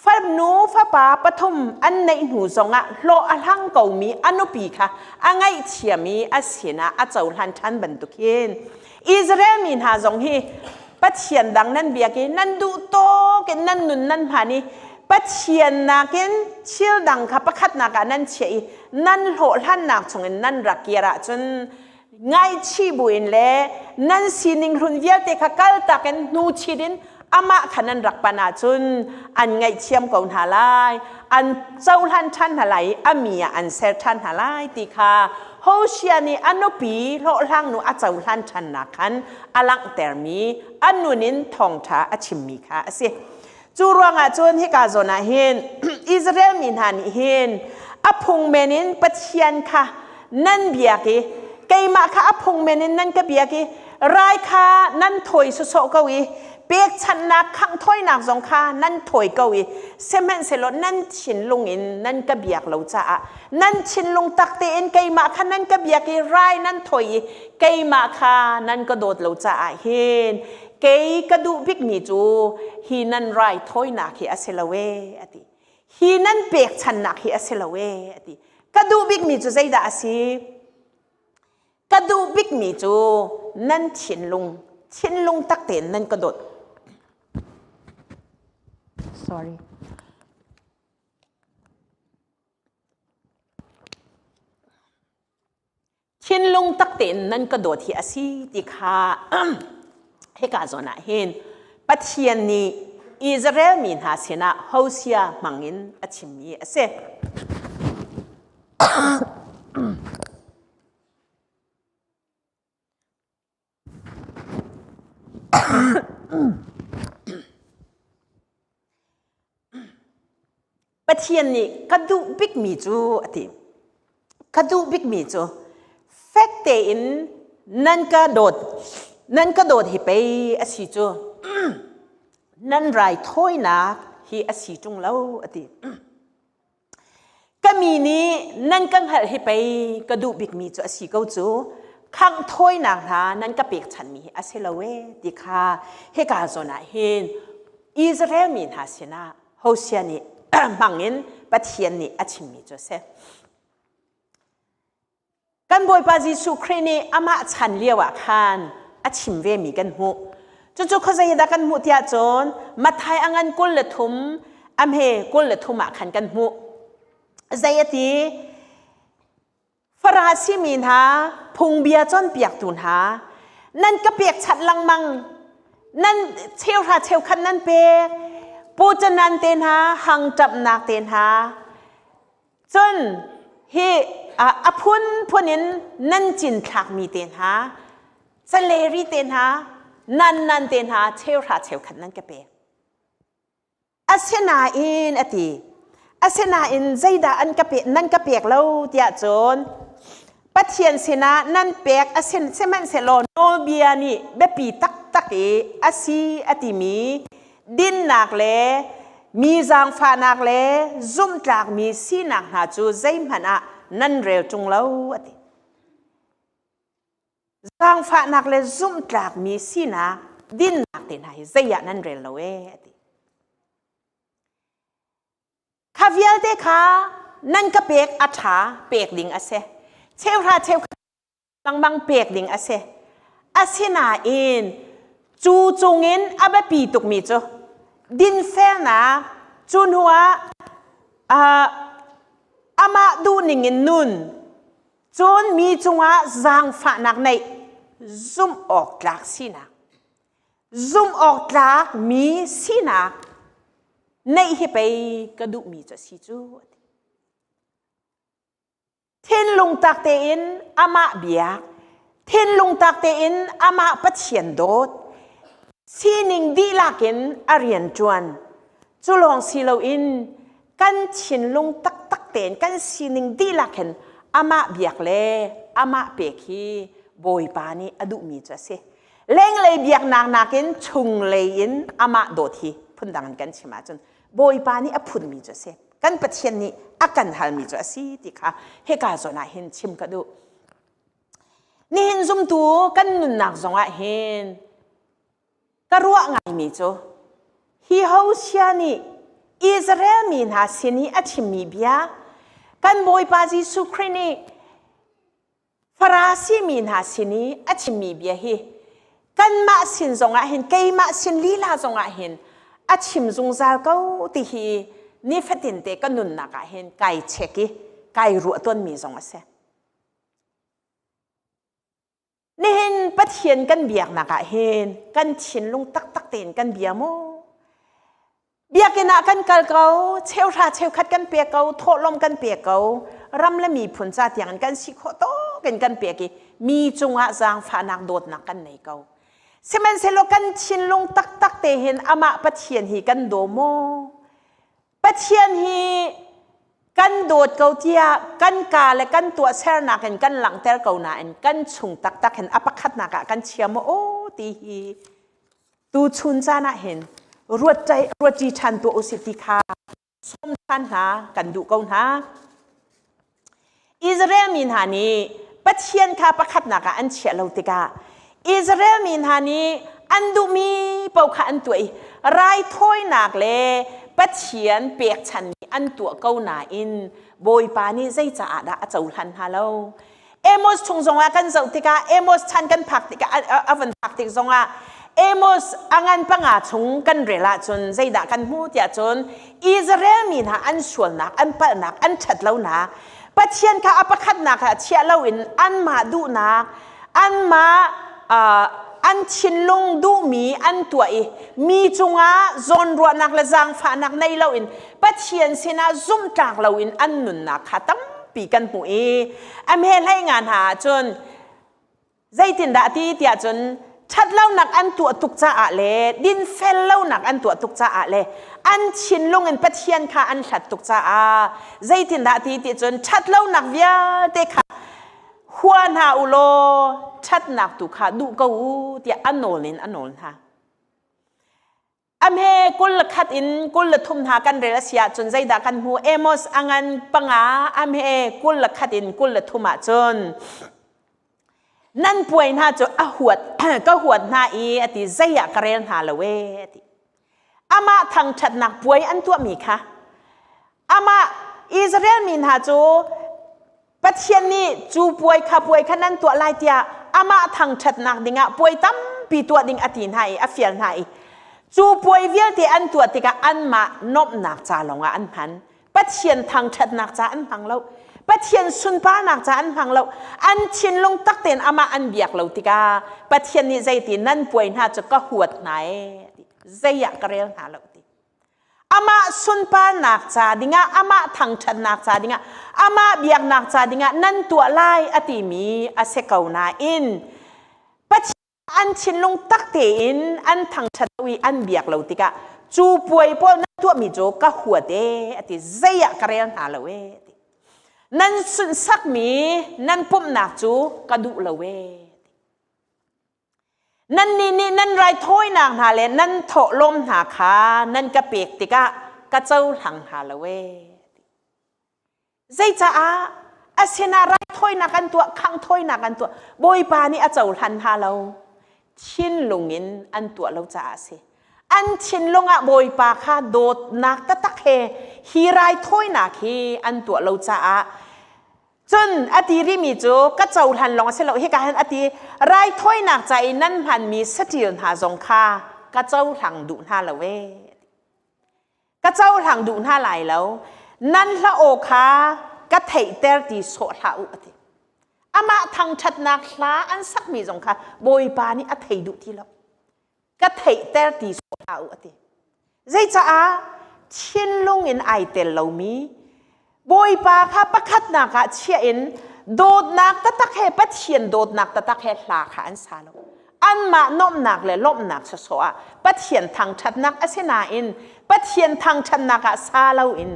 Fanu fapa pathum an neih hnu zongah hlawh a hlang komi a nupi kha a ngaihthiam i a sinah a cohlan ṭhan bantuk hin Israel mi hna zong hi. Pathian dang nan biak i nan duh tawk in nan nun nan hman i Pathian nakin thil dang kha pakhatnak ah nan chiah i nan hlawhhlannak chungin nan rak kir ahcun ngaihchih buin le nan sining hlun vialte kha kaltak in hnu chit in amah kha nan rak pan ahcun an ngaihthiam ko hna lai an cohlan ṭhan hna lai i a mi ah an ser ṭhan hna lai ti kha Hosea nih a nupi hlawhhlang nu a cohlan ṭhannak khan a langhtermi a nun in thawngṭha a chimmi kha a si. Cu ruangah cun hika zawn ah hin Israel mi hna nih hin a phung men in Pathian kha nan biak i keimah kha a phung men in nan ka biak i rai kha nan thawi sawsawh ko i pekchanhnak khangh thawinak zong kha nan thawi ko i sihmanhsehlaw nan thinlung in nan ka biak lo caah nan thinlung tak tein keimah kha nan ka biak i rai nan thawi i keimah kha nan ka dawt lo caah hin kei ka duh bikmi cu hi nan rai thawinak hi a si lo ee a ti hi nan pekchannak hi a si lo ee a ti ka duh bikmi cu zeidah a si ka duh bikmi cu nan thinlung thinlung tak tein nan ka dawt sorry Thinlung tak tein nan ka dawt hi a si ti kha hika zawn ah hin Pathian nih Israel mi hna sinah Hosea hmangin a chimmi a si. Pathian nih ka duh bikmi cu a ti. Ka duh bikmi cu fek tein nan ka dawt nan ka dawt hi pei a si cu nan raithawinak hi a si ṭung lo a ti. Ka mi nih nan ka hngalh hi pei ka duh bikmi cu a si ko cu khangh thawinak hna nan ka pekchanhmi hi a si lo ee ti kha hika zawn ah hin Israel mi hna sinah Hosea nih hmangin Pathian nih a chimmi cu a si. Kan Bawipa Jesuh Khrih nih amah chan lio ah khan a chim vemi kan hmuh. Cucu khuazei dah kan hmuh tiah cun Matthai a ngan 23 a hme 23 ah khan kan hmuh. Zei a ti? Farasi mi hna, phungbia cawnpiaktu hna, nan ka pekchanh lengmang, nan cheuhra cheukhat nan pek, pucanan te hna, hangṭamhnak te hna, Cun hi a phunphun in nan cinthlakmi te hna, caleri te hna, nan nan te hna cheuhra cheukhat nan ka pek. Asinain a ti, asinain zeidah an ka pek, nan ka pek lo tiah cun Pathian sinah nan pek a sin sihmanhsehlaw nawlbia nih biapi taktak i a si a timi dinnak le mi zaangfahnak le zumhtlakmi sinak hna cu zeihmanh ah nan rel ṭung lo a ti. Zaangfahnak le zumhtlakmi sinak dinnak te hna hi zei ah nan rel lo ee a ti. Kha vialte kha nan ka pek a ṭha pek ding a si. Cheuhra cheukhat lengmang pek ding a si. Asinain cu cungin a biapi tukmi cu dinfelnak cu hnuah uh, amah duhning in nun cun mi cungah zaangfahnak neih zumh awk tlak sinak zumh awk tlak mi sinak neih hi pei ka duhmi cu a si cu a ti. Thinlung tak tein amah biak, thinlung tak tein amah Pathian dawt, sining dihlak in a rian ṭuan. Cu lawng si loin kan thinlung taktak tein kan sining dihlak in amah biak le amah pek hi Bawipa nih a duhmi cu a si. Lenglei biaknak nakin chunglei in amah dawt hi phundang in kan chim ahcun Bawipa nih a phunmi cu a si. Kan Pathian nih a kan halmi cu a si ti kha hika zawn ah hin chim ka duh. Nihin zumtu kan nunnak zongah hin ka ruah ngaimi cu hi Hosea nih Israel mi hna sin i a chimmi bia kan Bawipa Jesuh Khrih nih Farasi mi hna sin i a chimmi bia hi Kanmah sin zongah hin keimah sin lila zongah hin a chim zungzal ko ti hi nifatin te ka nunnak ah hin kai check i kai ruah tawnmi zong a si. Nihin Pathian kan biaknak ah hin kan thinlung taktak tein kan bia maw? Biakinn ah kan kal ko, cheuhra cheukhat kan pe ko, thawhlawm kan pe ko, ram le miphun ca tiang in kan si khawh tawk in kan pek i mi cungah zaangfahnak dawtnak kan nei ko. Sihmanhsehlaw kan thinlung taktak te hin amah Pathian hi kan daw maw? Pathian hi kan dawt ko tiah kan ka le kan tuahsernak in kan langhter ko nain kan chung taktak hin a pakhatnak ah kan chia maw aw ti hi tu chun caan ah hin ruat ruatṭi ṭhan tuah usih ti kha sawm ṭhan hna kan duh ko hna. Israel mi hna nih Pathian kha pakhatnak ah an chiah lo tikah Israel mi hna nih an duhmi paoh kha an tuah i raithawinak le Pathian pekchanmi an tuah ko nain Bawipa nih zeicaah dah a cohlan hna lo? Amos chung zongah kan zoh tikah Amos chan kan phak tikah a van phak tik zongah Amos a ngan panga chung kan rel ahcun zeidah kan hmu tiah cun Israel mi hna an sualnak an palhnak an ṭhatlonak Pathian kha a pakhatnak ah chiah loin anmah duhnak anmah an thinlung duhmi an tuah i mi cungah zawnruahnak le zaangfahnak nei loin Pathian sinah zumhtlak loin an nunnak kha tampi kan hmuh i a hme hlei nga hna ahcun zeitindah ti tiah cun ṭhatlonak an tuah tuk caah le dinfel lonak an tuah tuk caah le an thinlung in Pathian kha an hlat tuk caah zeitindah ti ti cun ṭhatlonak vialte kha hua hna u law ṭhatnak tu kha duh ko u tiah a nawl in a nawl hna. A hme 21 in 23 hna kan rel a si ahcun zeidah kan hmu? Amos a ngan panga a hme 21 in 23 ahcun nan puai hna cu a huat ka huat hna i a ti zei ah ka rel hna lo e a ti. Amah thangṭhatnak puai an tuahmi kha amah Israel mi hna cu Pathian nih cu puai kha puai kha nan tuah lai tiah amah thangṭhatnak dingah puai tampi tuah ding a ti hna i a fial hna i cu puai vialte an tuah tikah anmah nuamhnak ca lawngah an hman. Pathian thangṭhatnak ca an hmang lo. Pathian sunparnak ca an hmang lo. An thinlung tak tein amah an biak lo tikah Pathian nih zeiti nan puai hna cu ka huat hna ee zei ah ka rel hna lo ti. Amah sunparnak ca dingah, amah thangṭhatnak ca dingah, amah biaknak ca dingah nan tuah lai a timi a si ko nain Pathian an thinlung tak tein an thangṭhat lo i an biak lo tikah cu puai pawl nan tuahmi cu ka huat ee a ti zei ah ka rel hna lo ee a ti nan sunhsakmi nan pumhnak cu ka duh lo ee Nannih nih nan raithawinak hna le nan thawhlawm hna kha nan ka pek tikah ka cohlang hna lo ee. Zeicaah a sinah raithawinak an tuah, khanghthawinak an tuah, Bawipa nih a cohlan hna lo. Thinlung in an tuah lo caah a si. An thinlung ah Bawipa kha dawtnak taktak he hi raithawinak hi an tuah lo caah Cun a ti rihmi cu ka cohlan lawng a si lo hika hin a ti raithawinak ca i nan hmanmi saṭil hna zong kha ka cohlang duh hna lo ee. Ka cohlang duh hna lai lo. Nan hla aw kha ka theihter ti sawh hlah u a ti. Amah thangṭhatnak hla an sakmi zong kha Bawipa nih a thei duh ti lo. Ka theihter ti sawh hlah u a ti. Zeicaah thinlung in ai tel lomi Bawipa kha pakhatnak ah chiah in dawtnak taktak he Pathian dawtnak taktak he hla kha an sa lo. Anmah nuamhnak le lawmhnak sawsawh ah Pathian thangṭhatnak a si nain Pathian thangṭhatnak ah sa loin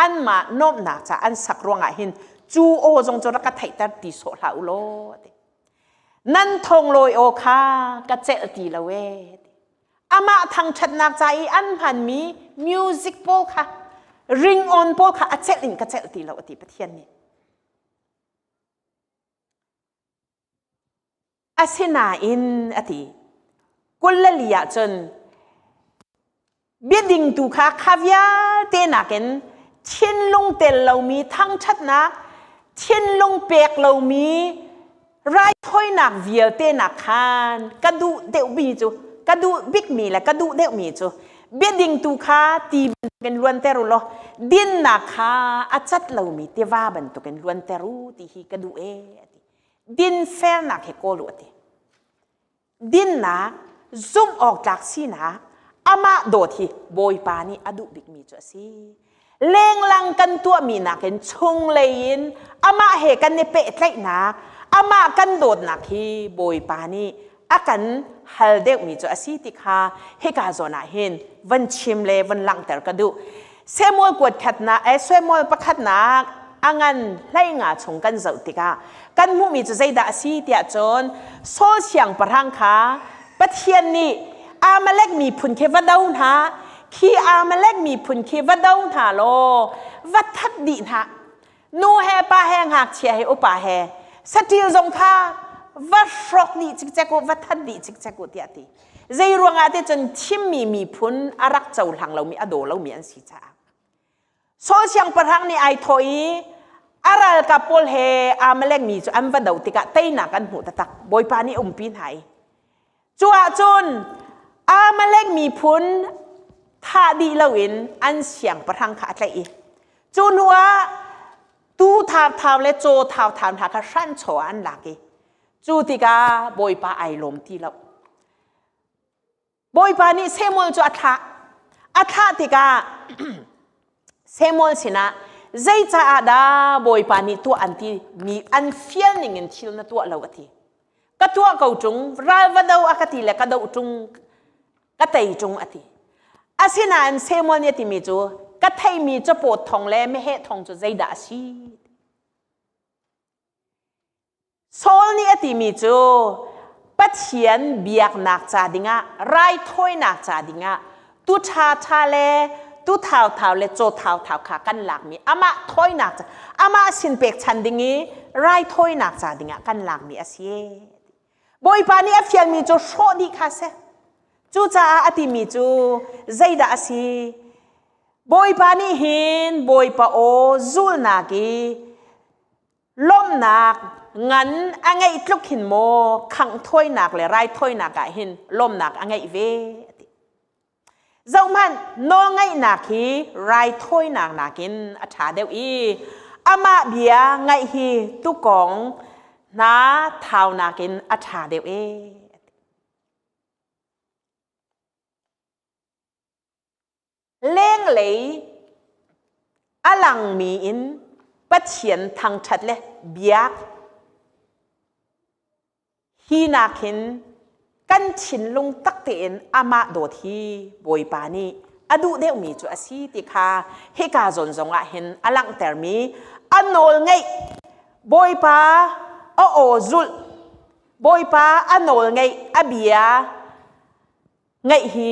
anmah nuamhnak ca an sak ruangah hin cu aw zong cu rak ka theihter ti sawh hlah u law ti. Nan thonglawi aw kha ka celh ti lo ee. Amah thangṭhatnak ca i an hmanmi music pawl kha ring-on pawl kha a celh in ka celh ti lo a ti Pathian nih. Asinain a ti 24 ah cun biading tu kha kha vialte nakin thinlung tel lomi thangṭhatnak thinlung pek lomi raithawinak. Raithawinak vialte nak khan ka duh deuhmi cu ka duh bikmi le ka duh deuhmi cu biading tu kha ti bantukin luanter u law dinnak kha a cat lomi tiva bantukin luanter u ti hi ka duh ee a ti. Dinfelnak hi kawl u a ti. Dinnak, zumh awk tlak sinak, amah dawt hi Bawipa nih a duh bikmi cu a si. Lenglang kan tuahmi nakin chunglei in amah he kan i pehtlaihnak, amah kan dawtnak hi Bawipa nih a kan hal deuhmi cu a si ti kha hika zawn ah hin van chim le van langhter ka duh. Samuel kuat khatnak, eh, Samuel pakhatnak a ngan hleinga chung kan zoh tikah kan hmuhmi cu zeidah a si tiah cun Saul siangpahrang kha Pathian nih Amalek miphun khi va do hna khi Amalek miphun khi va do hna law va that dih hna nu he pa he ngakchia he upa he saṭil zong kha va hrawk dih cikcek u va that dih cikcek u tiah ti zei ruangah te cun thimmi miphun a rak cohlang lomi a daw lomi an si caah Saul siangpahrang nih ai thawh i a ralkap pawl he Amalek mi cu an va do tikah teinak an hmuh taktak. Bawipa nih a umpi hna i cu ahcun Amalek miphun thah dih loin an siangpahrang kha a tlaih i cu hnu ah tu thauthau le caw thauthau hna kha hranchaw ah an lak i cu tikah Bawipa ai lawm ti lo. Bawipa nih Samuel cu a thlah. A thlah tikah Samuel sinah zeicaah dah Bawipa nih tuah an ti mi an fial ning in thil na tuah lo a ti. Ka tuah ko ṭung, ral va do a ka ti le ka doh ṭung, ka tei ṭung a ti. Asinain Samuel nih a timi cu ka theimi cawpawt thong le meheh thong cu zeidah a si? Saul nih a timi cu Pathian biaknak ca dingah raithawinak ca dingah tu ṭhaṭha le tu thauthau le caw thauthau kha kan lakmi amah thawinak ca amah sin pekchan ding i raithawinak ca dingah kan lakmi a si. Bawipa nih a fialmi cu hrawh dih kha a si. Cucaah a timi cu zeidah a si? Bawipa nih hin Bawipa aw zulnak i lawmhnak ngan a ngeih tluk hin maw khangh thawinak le raithawinak ah hin lawmhnak a ngeih ve ti. Zohhmanh nawlngaihnak hi raithawinak nakin a ṭha deuh i amah bia ngaih hi tukawng hna thau nakin a ṭha deuh e. Lenglei a langmi in Pathian thangṭhat le biak hi nakin kan thinlung tak tein amah dawt hi Bawipa nih a duh deuhmi cu a si ti kha hika zawn zongah hin a langhtermi a nawl ngeih Bawipa a aw zulh Bawipa a nawl ngeih a bia Ngaih hi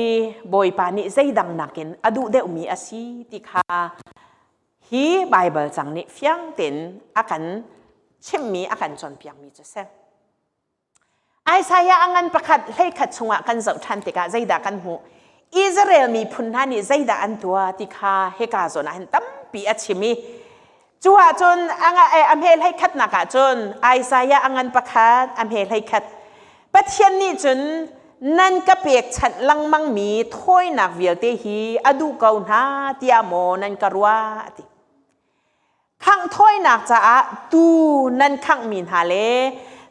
Bawipa nih zeidang nakin a duh deuhmi a si ti kha hi Baibal cang nih fiang tein a kan chimhmi a kan cawnpiakmi cu a si. Isaiah a ngan pakhat hleikhat chungah kan zoh ṭhan tikah zeidah kan hmuh? Israel miphun hna nih zeidah an tuah ti kha hika zawn ah hin tampi a chim i cu ahcun a hme hleikhatnak ahcun Isaiah a ngan pakhat a hme hleikhat Pathian nih cun nan ka pekchanh lengmangmi thawinak vialte hi a duh ko hna tiah maw nan ka ruah a ti. Khangh thawinak caah tuu nan khanghmi hna le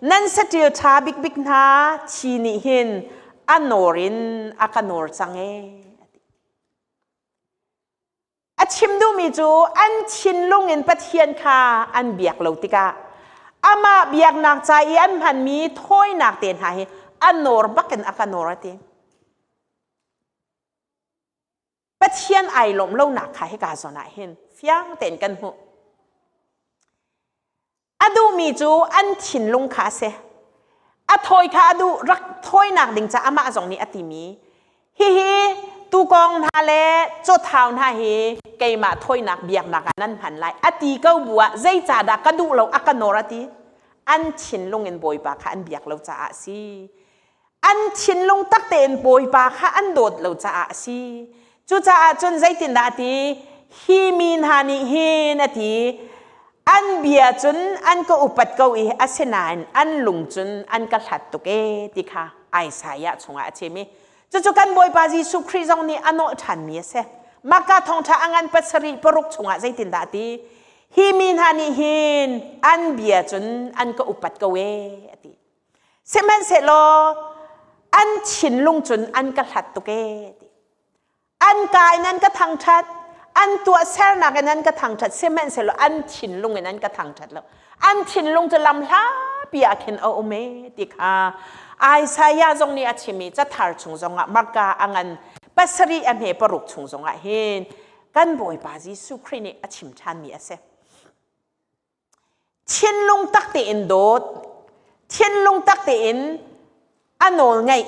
nan saṭil ṭha bikbik hna thi nih hin a nawr in a ka nawr cang ee. A chim duhmi cu an thinlung in Pathian kha an biak lo tikah amah biaknak ca i an hmanmi thawinak te hna hi a nawr bakin a ka nawr a ti. Pathian ai lawm lonak kha hika zawn ah hin fiang tein kan hmuh. A duhmi cu an thinlung kha a si. A thawi kha a duh rak thawinak ding ca amah zong nih a timi hihi tukawng hna le cawthau hna hi keimah thawinak biaknak ah nan hman lai a ti ko bu ah zeicahdah ka duh lo a ka nawr a ti an thinlung in Bawipa kha an biak lo caah a si an thinlung tak tein Bawipa kha an dawt lo caah a si cucaah cun zeitindah a ti hi mi hna nih hin a ti. An bia cun an ka upat ko i asinain an lung cun an ka hlat tuk e ti kha Isaiah chungah a chim i cucu kan Bawipa Jesuh Khrih zong nih a nawlh ṭhanmi a si. Maka thawngṭha a ngan pasarih paruk chungah zeitindah a ti? Hi mi hna nih hin an bia cun an ka upat ko e a ti. Sihmanhsehlaw an thinlung cun an ka hlat tuk e a ti. An ka in an ka thangṭhat, an tuahsernak in an ka thangṭhat, sihmanhsehlaw an thinlung in an ka thangṭhat lo. An thinlung cu lam hlapi ah khin a um e ti kha Isaiah zong nih a chim i cathar chung zongah Marka a ngan pasarih a hme paruk chung zongah hin kan Bawipa Jesuh Khrih nih a chim ṭhanmi a si. Thinlung tak tein dawt, thinlung tak tein a nawl ngaih,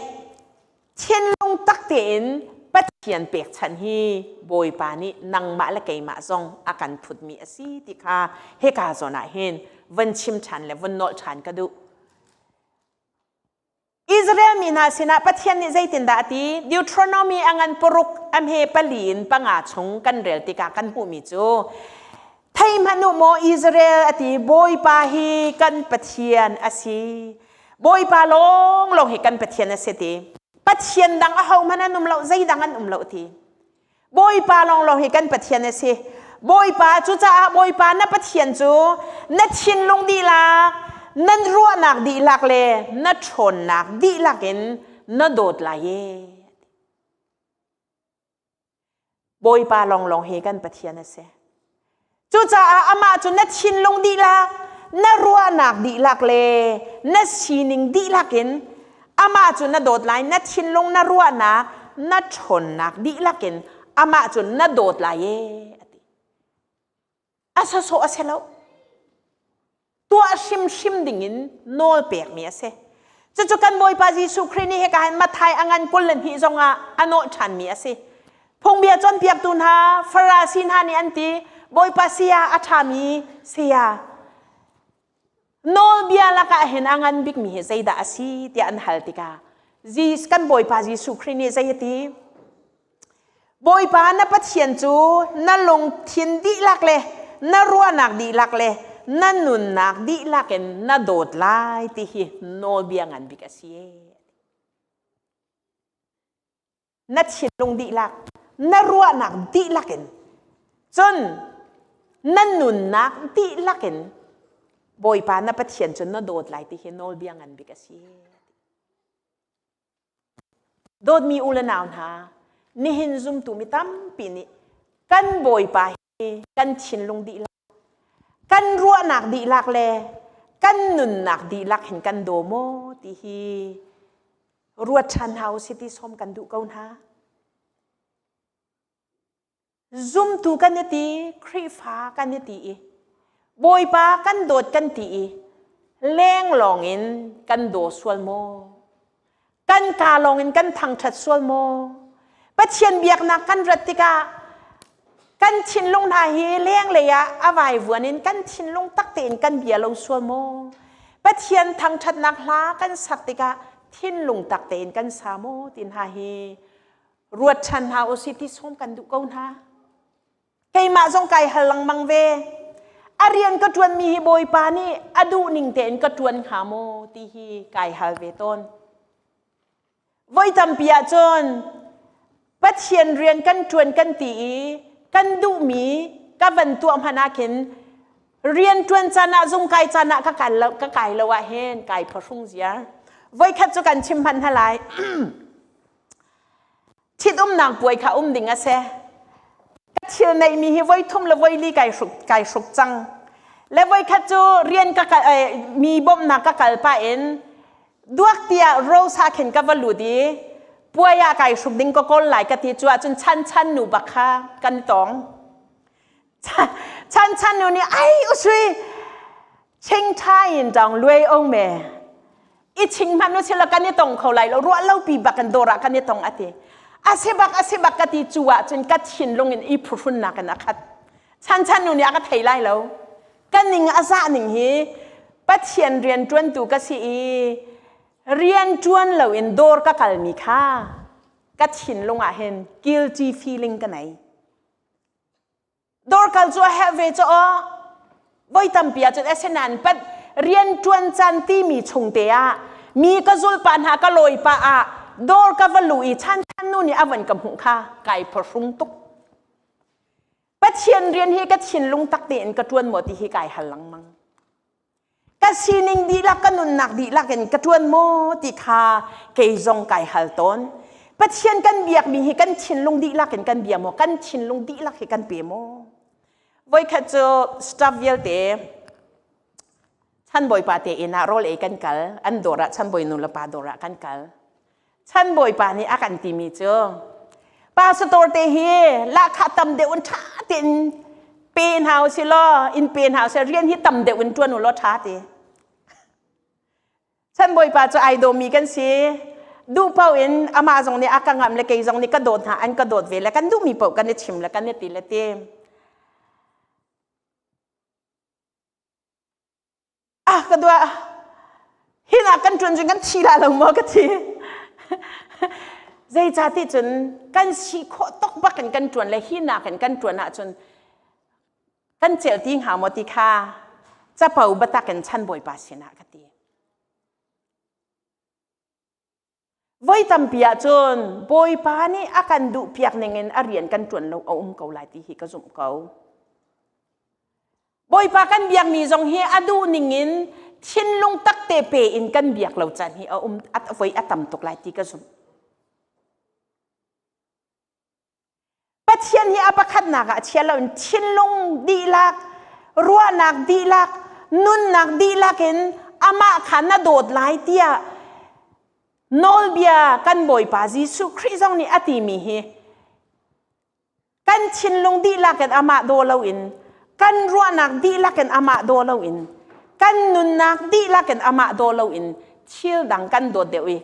thinlung tak tein Pathian pekchanh hi Bawipa nih nangmah le keimah zong a kan phutmi a si ti kha hika zawn ah hin von chim ṭhan le von nolh ṭhan ka duh. Israel mi hna sinah Pathian nih zeitindah a ti? Deuteronomy a ngan paruk a hme pali in panga chung kan rel tikah kan hmuhmi cu Thei hmanh u maw Israel a ti Bawipa hi kan Pathian a si. Bawipa lawnglawng hi kan Pathian a si ti. Pathian dang ahohmanh an um lo, zeidang an um lo ti. Bawipa lawnglawng hi kan Pathian a si. Bawipa cucaah Bawipa na Pathian cu na thinlung dihlak, nan ruahnak dihlak le na ṭhawnnak dihlak in na dawt lai e. Bawipa lawnglawng hi kan Pathian a si. Cucaah amah cu na thinlung dihlak, na ruahnak dihlak le na sining dihlak in amah cu na dawt lai, na thinlung, na ruahnak, na ṭhawnnak dihlak in amah cu na dawt lai e a ti. A sawsawh a si lo. Tuah hrimhrim dingin nawl pekmi a si. Cucu kan Bawipa Jesuh Khrih nih hika hin Matthai a ngan 22 zongah a nawh ṭhanmi a si. Phungbia cawnpiaktu hna, Farasi hna nih an ti, Bawipa saya a ṭhami saya, nawlbia lakah hin a ngan bikmi hi zeidah a si tiah an hal tikah kan Bawipa Jesuh Khrih nih zei a ti? Bawipa na Pathian cu na lungthin dihlak le na ruahnak dihlak le na nunnak dihlak in na dawt lai ti hi nawlbia ngan bik a si. Na thinlung dihlak, na ruahnak dihlak in, cun na nunnak dihlak in Bawipa na Pathian cu na dawt lai ti hi nawlbia ngan bik a si. Dawtmi u le nau hna, nihin zumtu mi tampi nih kan Bawipa hi kan thinlung dihlak, kan ruahnak dihlak le kan nunnak dihlak hin kan daw maw ti hi ruat ṭhan hna u si ti sawm kan duh ko hna. Zumtu kan i ti, Khrihfa kan i ti i Bawipa kan dawt kan ti i lenglawng in kan daw sual maw? Kan kaa lawng in kan thangṭhat sual maw? Pathian biaknak kan rat tikah kan thinlung hna hi lenglei ah a vaivuan in kan thinlung tak tein kan bia lo sual maw? Pathian thangṭhatnak hla kan sak tikah thinlung tak tein kan sa maw ti hna hi ruat ṭhan hna usih ti sawm kan duh ko hna. Keimah zong kai hal lengmang ve. A rian ka ṭuanmi hi Bawipa nih a duh ning tein ka ṭuan hnga maw ti hi kai hal ve tawn. Voi tampi ahcun Pathian rian kan ṭuan kan ti i kan duhmi ka van tuah hmanh ah khin rian ṭuan caan ah zung kai caan ah ka kai lo ka kai lo ah hin kai phahrung ziar. Voikhat cu kan chim hmanh hna lai. Ṭhitumnak puai kha um ding a si. Ka thil neihmi hi voi thum le voi li kai hruk, kai hruk cang. Le voi khat cu rian ka kal, eh, mi bawmhnak ka kal pah in duak tiah Rose ah khin ka va lut i puai ah kai hruk ding ka kawl lai ka ti cu ahcun chan chan nu bak kha kan tong. Chan chan nu nih ai usui ching tha in dong luai ong me i ching hmanh u sila kan i tong kho lai lo ruah lo pi bak in dawr ah kan i tong ati a si bak a si bak ka ti cu ah cun ka thinlung in i phuhrunnak in a khat chan chan nu nih a ka thei lai lo ka ning a zah ning hi Pathian rian ṭuantu ka si i rian ṭuan lo in dawr ka kalmi kha ka thinlung ah hin guilty feeling ka nei Dawr kal cu a herh ve cu aw. Voi tampi ahcun asinain pat rian ṭuan caan timi chung te ah mi ka zul pah hna ka lawi pah ah dawr ka va lu i chan chan nu nih a van ka hmuh kha kai phuhrung tuk. Pathian rian hi ka thinlung tak tein ka ṭuan maw ti hi kai hal lengmang. Ka sining dihlak ka nunnak dihlak in ka ṭuan maw ti kha kei zong kai hal tawn. Pathian kan biakmi hi kan thinlung dihlak in kan bia maw? Kan thinlung dihlak hi kan pe maw? Voikhat cu staff vialte chanbawipa te inn ah rawl ei kan kal. An dawr ah chanbawi nu le pa dawr ah kan kal. Chanbawipa nih a kan timi cu pastor te hi lahkhah tam deuh in ṭha tein pe hna usih law in pe hna usih rian hi tam deuh in ṭuan u law ṭha ti. Chanbawipa cu ai dawmi kan si. Duh paoh in amah zong nih a ka ngamh le kei zong nih ka dawt hna an ka dawt ve le kan duhmi paoh kan i chim le kan i ti le ti. Ah ka dua hina kan ṭuan cun kan thi la lo maw ka thi. Zeicah ti cun kan si khawh tok bak in kan ṭuan le hi nakin kan ṭuan ahcun kan celh ti hnga maw ti kha capo biatak in chan bawipa sinah ka ti. Voi tampi ahcun Bawipa nih a kan duhpiak ningin a rian kan ṭuan lo a um ko lai ti hi ka zumh ko. Bawipa kan biakmi zong hi a duh ningin thinlung tak te pe in kan biak lo caan hi a um voi a tam tuk lai ti ka zumh. Pathian hi a pakhatnak ah chia loin thinlung dihlak, ruahnak dihlak, nunnak dihlak in amah kha na dawt lai tiah nawlbia kan Bawipa Jesuh Khrih zong nih a timi hi kan thinlung dihlak in amah daw loin kan ruahnak dihlak in amah daw loin kan nunnak dihlak in amah daw loin thil dang kan dawt deuh i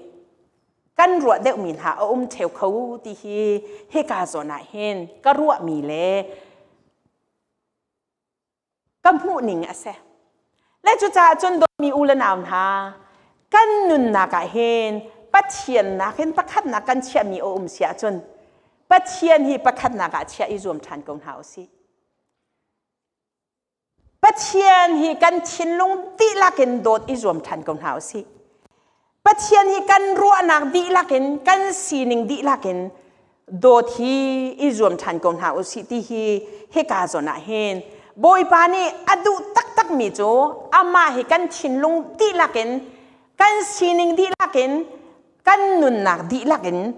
kan ruah deuhmi hna a um ṭheo kho ti hi hika zawn ah hin ka ruahmi le ka hmuhning a si. Le cucaah cun dawtmi u le nau hna, kan nunnak ah hin Pathian nakin pakhatnak kan chiahmi a um si ahcun Pathian hi pakhatnak ah chiah i zuam ṭhan ko hna u sih. Pathian hi kan thinlung dihlak in dawt i zuam ṭhan ko hna u sih. Pathian hi kan ruahnak dihlak in, kan sining dihlak in dawt hi i zuam ṭhan ko hna u sih ti hi hika zawn ah hin Bawipa nih a duh taktakmi cu amah hi kan thinlung dihlak in, kan sining dihlak in, kan nunnak dihlak in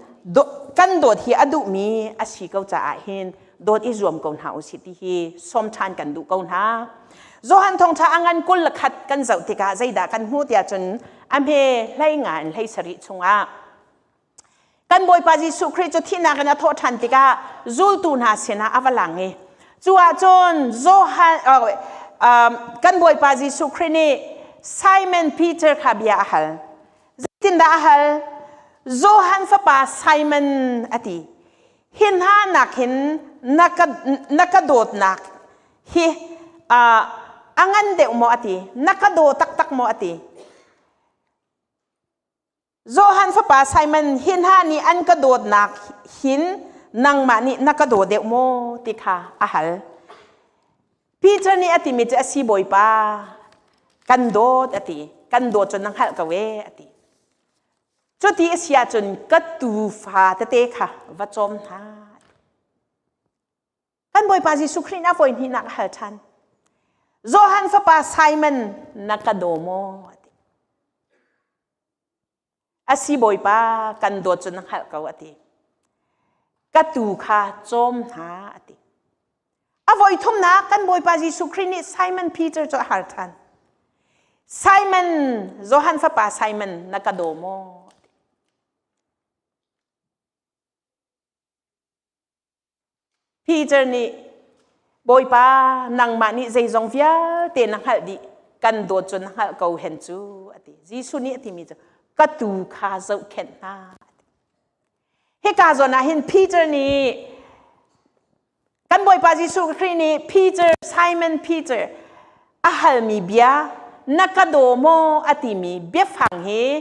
kan dawt hi a duhmi a si ko caah hin dawt i zuam ko hna u sih ti hi sawm ṭhan kan duh ko hna. Johan thawngṭha a ngan 21 kan zoh tikah zeidah kan hmuh tiah cun a hme hlei nga in hlei sarih chungah kan Bawipa Jesuh Khrih cu thihnak in a thawh ṭhan tikah zultu hna sinah a va lang i cu ahcun Johan kan Bawipa Jesuh Khrih nih Simon Peter kha bia a hal. Zeitindah a hal? Johan fapa Simon a ti. Hi hna nak hin na ka, na ka dawtnak hi uh, a ngan deuh maw a ti. Na ka daw taktak maw a ti. Johan fapa Simon hi hna nih an ka dawtnak hin nangmah nih na ka daw deuh maw ti kha a hal. Peter nih a timi cu a si bawipa kan dawt a ti kan dawt cu na hngalh ko e a ti cuti a si ahcun ka tuufa tete kha va cawm hna kan bawipa Jesuh Khrih nih a voi hnihnak a hal ṭhan Johan fapa Simon na ka daw maw a ti A si bawipa kan dawt cu na hngalh ko a ti. Ka tuu kha cawm hna a ti. A voi thumnak kan bawipa Jesuh Khrih nih Simon Peter cu a har ṭhan. Simon, Johan fapa Simon, na ka daw maw? Peter nih Bawipa nangmah nih zeizong vialte na hngalh dih kan dawt cu na hngalh ko hen cu a ti. Jesuh nih a timi cu ka tuu kha zohkhenh hna. Hika zawn ah hin Peter nih kan Bawipa Jesuh Khrih nih Peter Simon Peter a halmi bia na ka daw maw a timi biafang hi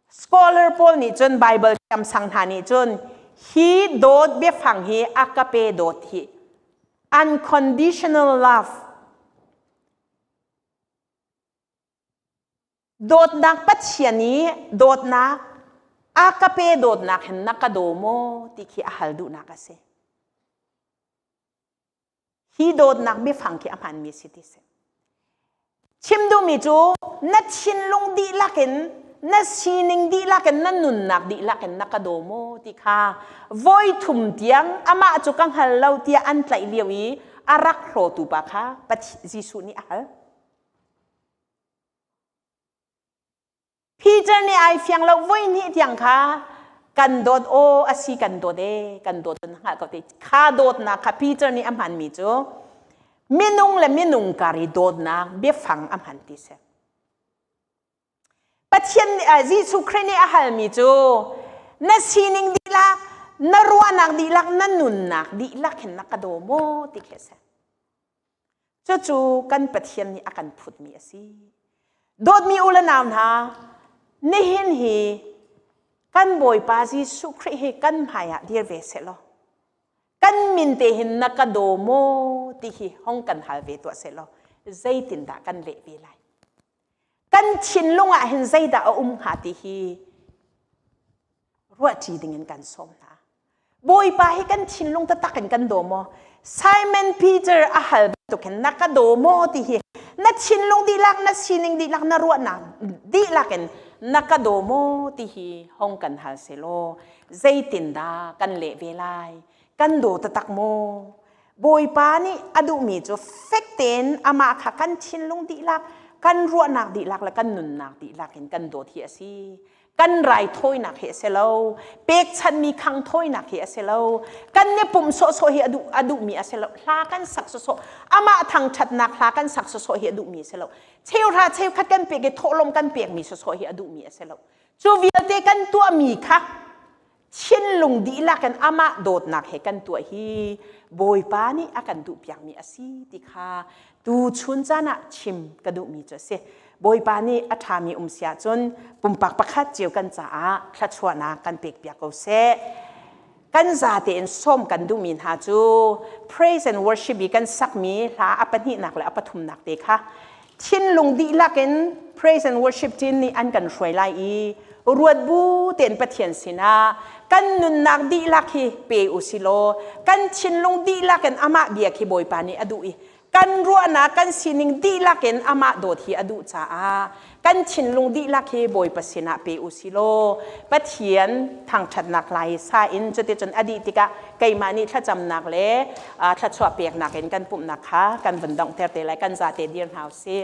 Scholar pawl nih cun Bible thiamsang hna nih cun hi dawt biafang hi agape dawt hi unconditional love. Dawtnak Pathian i dawtnak a ka pe dawtnak hin na ka daw maw ti khi a hal duhnak a si. Hi dawtnak biafang khi a hmanmi si ti si. Chim duhmi cu na thinlung dihlak in na sining dihlak in na nunnak dihlak in na ka daw maw ti kha voi thum tiang amah cu ka hngal lo tiah an tlaih lio i a rak hlawtu pa kha Jesuh nih a hal. Peter nih ai fiang lo voi hnih tiang kha kan dawt aw a si kan dawt e kan dawt na hngalh ko te kha dawtnak kha Peter nih a hmanmi cu minung le minung kar i dawtnak biafang a hman ti si. Pathian nih Jesuh Khrih nih a halmi cu na sining dihlak na ruahnak dihlak na nunnak dihlak hin na ka daw maw ti khi a si. Cucu kan Pathian nih a kan phutmi a si. Dawtmi u le nau hna, nihin hi kan Bawipa Jesuh Khrih hi kan hmaiah dir ve seh law kan min te hin na ka daw maw ti hi hong kan hal ve tuah seh law zeitindah kan leh ve lai? Kan thinlung ah hin zeidah a um hnga ti hi ruahṭi dingin kan sawm hna. Bawipa hi kan thinlung taktak in kan daw maw? Simon Peter a hal bantuk hin na ka daw maw ti hi na thinlung dihlak, na sining dihlak, na ruahnak dihlak in na ka daw maw ti hi hong kan hal selaw zeitindah kan leh ve lai? Kan daw taktak maw? Bawipa nih a duhmi cu fek tein amah kha kan thinlung dihlak, kan ruahnak dihlak le kan nunnak dihlak in kan dawt hi a si. Kan raithawinak hi a si lo, pekchanhmi khangthawinak hi a si lo, kan i pumh sawhsawh hi a duh a duhmi a si lo, hla kan sak sawhsawh, amah thangṭhatnak hla kan sak sawhsawh hi a duhmi a si lo, cheuhra cheukhat kan pek i thawhlawm kan pekmi sawhsawh hi a duhmi a si lo. Cu vialte kan tuahmi kha thinlung dihlak in amah dawtnak he kan tuah hi Bawipa nih a kan duhpiakmi a si ti kha tu chun caan ah chim ka duhmi cu a si. Bawipa nih a ṭhami um si ahcun pumpak pakhat cio kan caah thluachuahnak kan pekpiak ko seh. Kan zate in sawm kan duhmi hna cu praise and worship i kan sakmi hla a pahnihnak le a pathumnak te kha thinlung dihlak in praise and worship team nih an kan hruai lai i ruat bu tein Pathian sinah kan nunnak dihlak hi pe u si law kan thinlung dihlak in amah bia khi Bawipa nih a duh i kan ruahnak kan sining dihlak in amah dawt hi a duh caah kan thinlung dihlak hi Bawipa sinah pe u si law Pathian thangṭhatnak lai sa in cuticun a dih tikah keimah nih thlacamnak le thluachuah peknak in kan pumhnak kha kan vun donghter te lai kan zate dir hna u sih.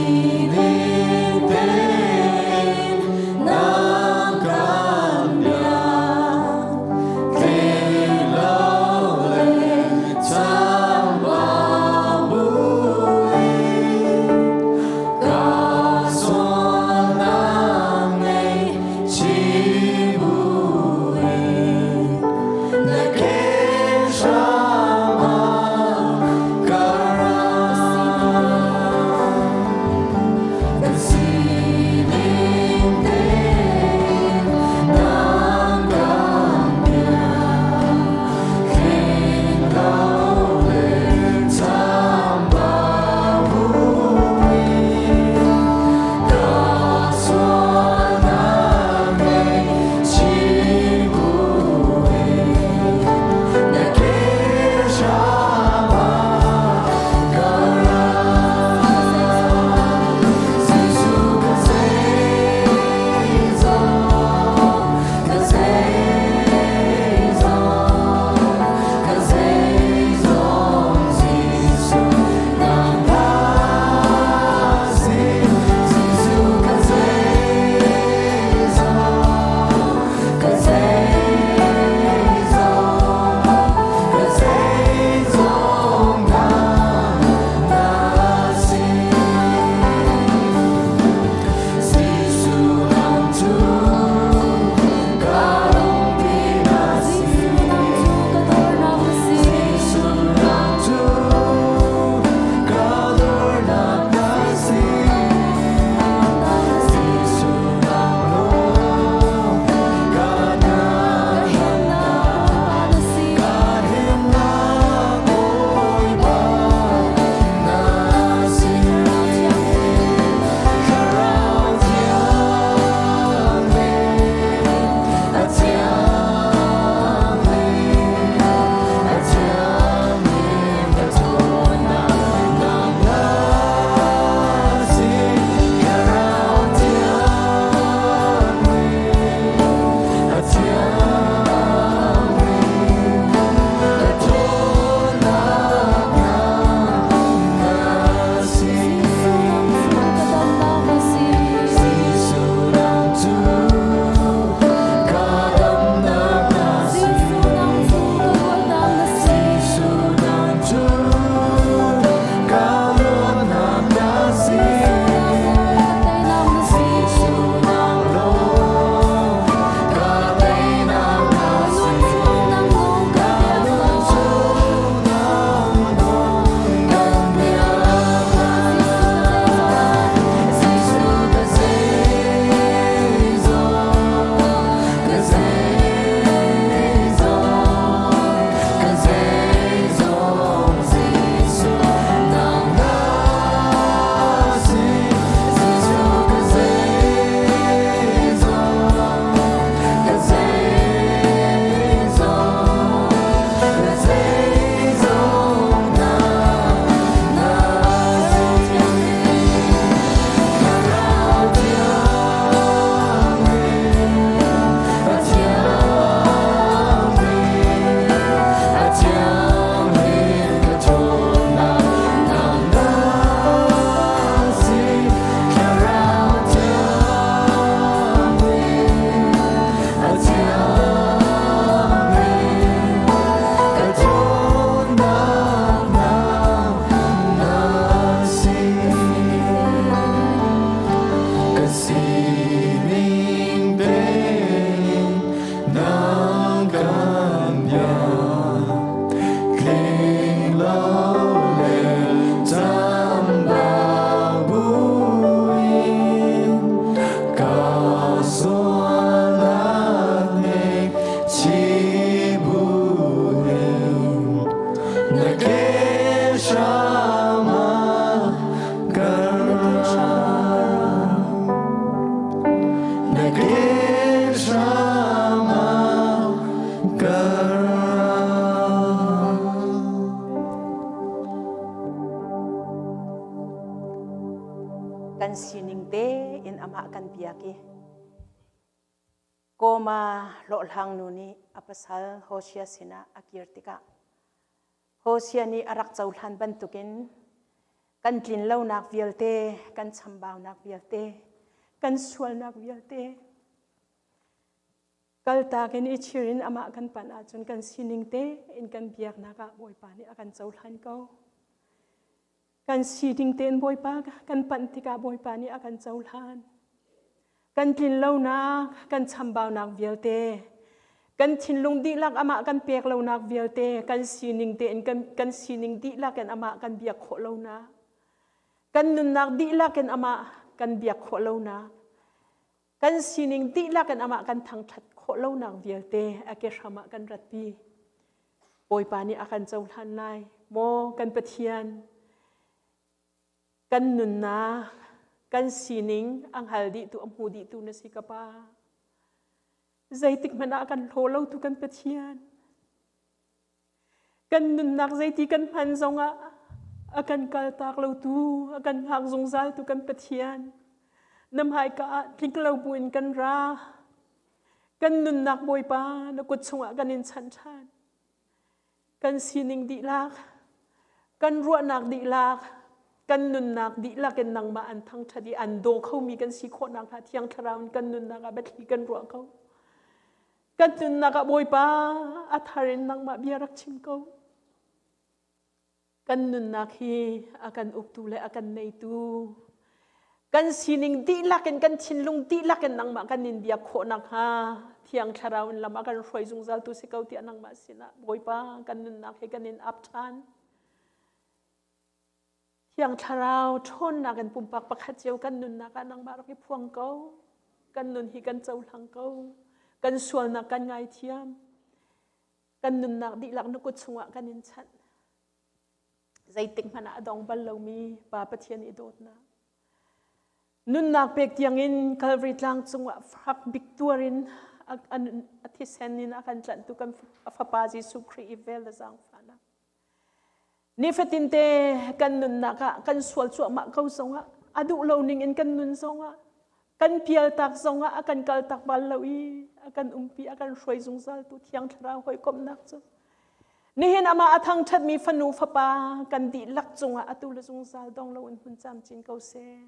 sining tein nang kan biak. Tling lo le chambau buin ka sualnak ngaihchih buin na ke hram ah ka ra. Kan sining tein nang kan biak. Tling lo le chambau buin ka sualnak ngaihchih buin na ke hram ah ka ra. Jesuh ka zeizong, ka zeizong, ka zeizong Jesuh nang ka si. Jesuh ka zeizong, ka zeizong, ka zeizong nang na si. Jesuh nang cu ka lungpi na si. Jesuh nang cu ka dornak na si. Jesuh nang lawng ka himnak, ka himnak Bawipa na si. Thlarau thiang a thiang a thiang ka ṭhawnnak nang na si. Thlarau thiang a thiang ka ṭhawnnak nang na si. Jesuh nang cu ka damnak na si. Jesuh nang cu ka luatnak na si. Jesuh nang lawng ka teinak na si. Ka nun chung nang nung kan biak. Jesuh ka zeizong, ka zeizong, ka zeizong Jesuh nang na si. Jesuh ka zeizong, ka zeizong, ka zeizong nang na si. Thlarau thiang a thiang a thiang ka ṭhawnnak nang na si. Thlarau thiang a thiang ka ṭhawnnak nang na si. Ka sining tein nang kan biak. Tling lo le chambau buin ka sualnak ngaihchih buin na ke hram ah ka ra. Na ke hram ah ka ra. Kan sining tein amah kan biak i Koma hlawhhlang nu nih a pasal Hosea sinah a kir tikah Hosea nih a rak cohlan bantukin Kan tlin lonak vialte, kan chambaunak vialte, kan sualnak vialte kaltak in i chir in amah kan panh ahcun kan sining te in kan biaknak ah Bawipa nih a kan cohlan ko. Kan sining tein Bawipa kan panh tikah Bawipa nih a kan cohlan. Kan tlinlonak, kan chambaunak vialte, kan thinlung dihlak amah kan pek lonak vialte, kan sining tein kan, kan sining dihlak in amah kan biak khawh lonak, kan nunnak dihlak in amah kan biak khawh lonak, kan sining dihlak in amah kan thangṭhat khawh lonak vialte a ke hram ah kan ratpi. Bawipa nih a kan cohlan lai. Maw kan Pathian, Kan nunnak, kan sining a hngal dihtu, a hmu dihtu na si ka Pa. Zeitik hmanh ah kan hlaw lo tu kan Pathian. Kan nunnak zeiti kan hman zongah a kan kaltak lo tu, a kan hngak zungzal tu kan Pathian. Na hmaika ah tling lo buin kan ra. Kan nunnak Bawipa na kut chungah kan in chanh ṭhan. Kan sining dihlak, kan ruahnak dihlak, kan nunnak dihlak in nangmah an thangṭhat i an daw khomi kan si khawh nakhnga Thiang Thlarau in kan nunnak ah biathli kan ruah ko. Kan nunnak ah Bawipa a thar in nangmah bia rak chim ko. Kan nunnak hi a kan uktu le a kan neitu kan sining dihlak in kan thinlung dihlak in nangmah kan in biak khawh nakhnga Thiang Thlarau in lam a kan hruai zungzal tu si ko tiah nangmah sinah Bawipa kan nunnak hi kan in ap ṭhan. Thiang Thlarau ṭhawnnak in pumpak pakhat cio kan nunnak ah nangmah rak i phuang ko. Kan nun hi kan cohlang ko. Kan sualnak kan ngaithiam. Kan nunnak dihlak na kut chungah kan in chanh. Zeitik hmanh ah a dong bal lomi Pa Pathian i dawtnak. Nunnak pek tiangin Calvary tlang cungah fak bik tuar in a thisen in a kan tlanhtu kan Fapa Jesuh Khrih i vel le zaangfahnak. Nifatin te kan nunnak ah kan sual cuahmah ko zongah a duh lo ning in kan nun zongah kan pialtak zongah a kan kaltak bal lo i a kan umpi a kan hruai zungzal tu Thiang Thlarau hawikomhnak cu nihin amah a thangṭhatmi fanu fapa kan dihlak cungah atu le zungzal dong loin hmun camcin ko seh.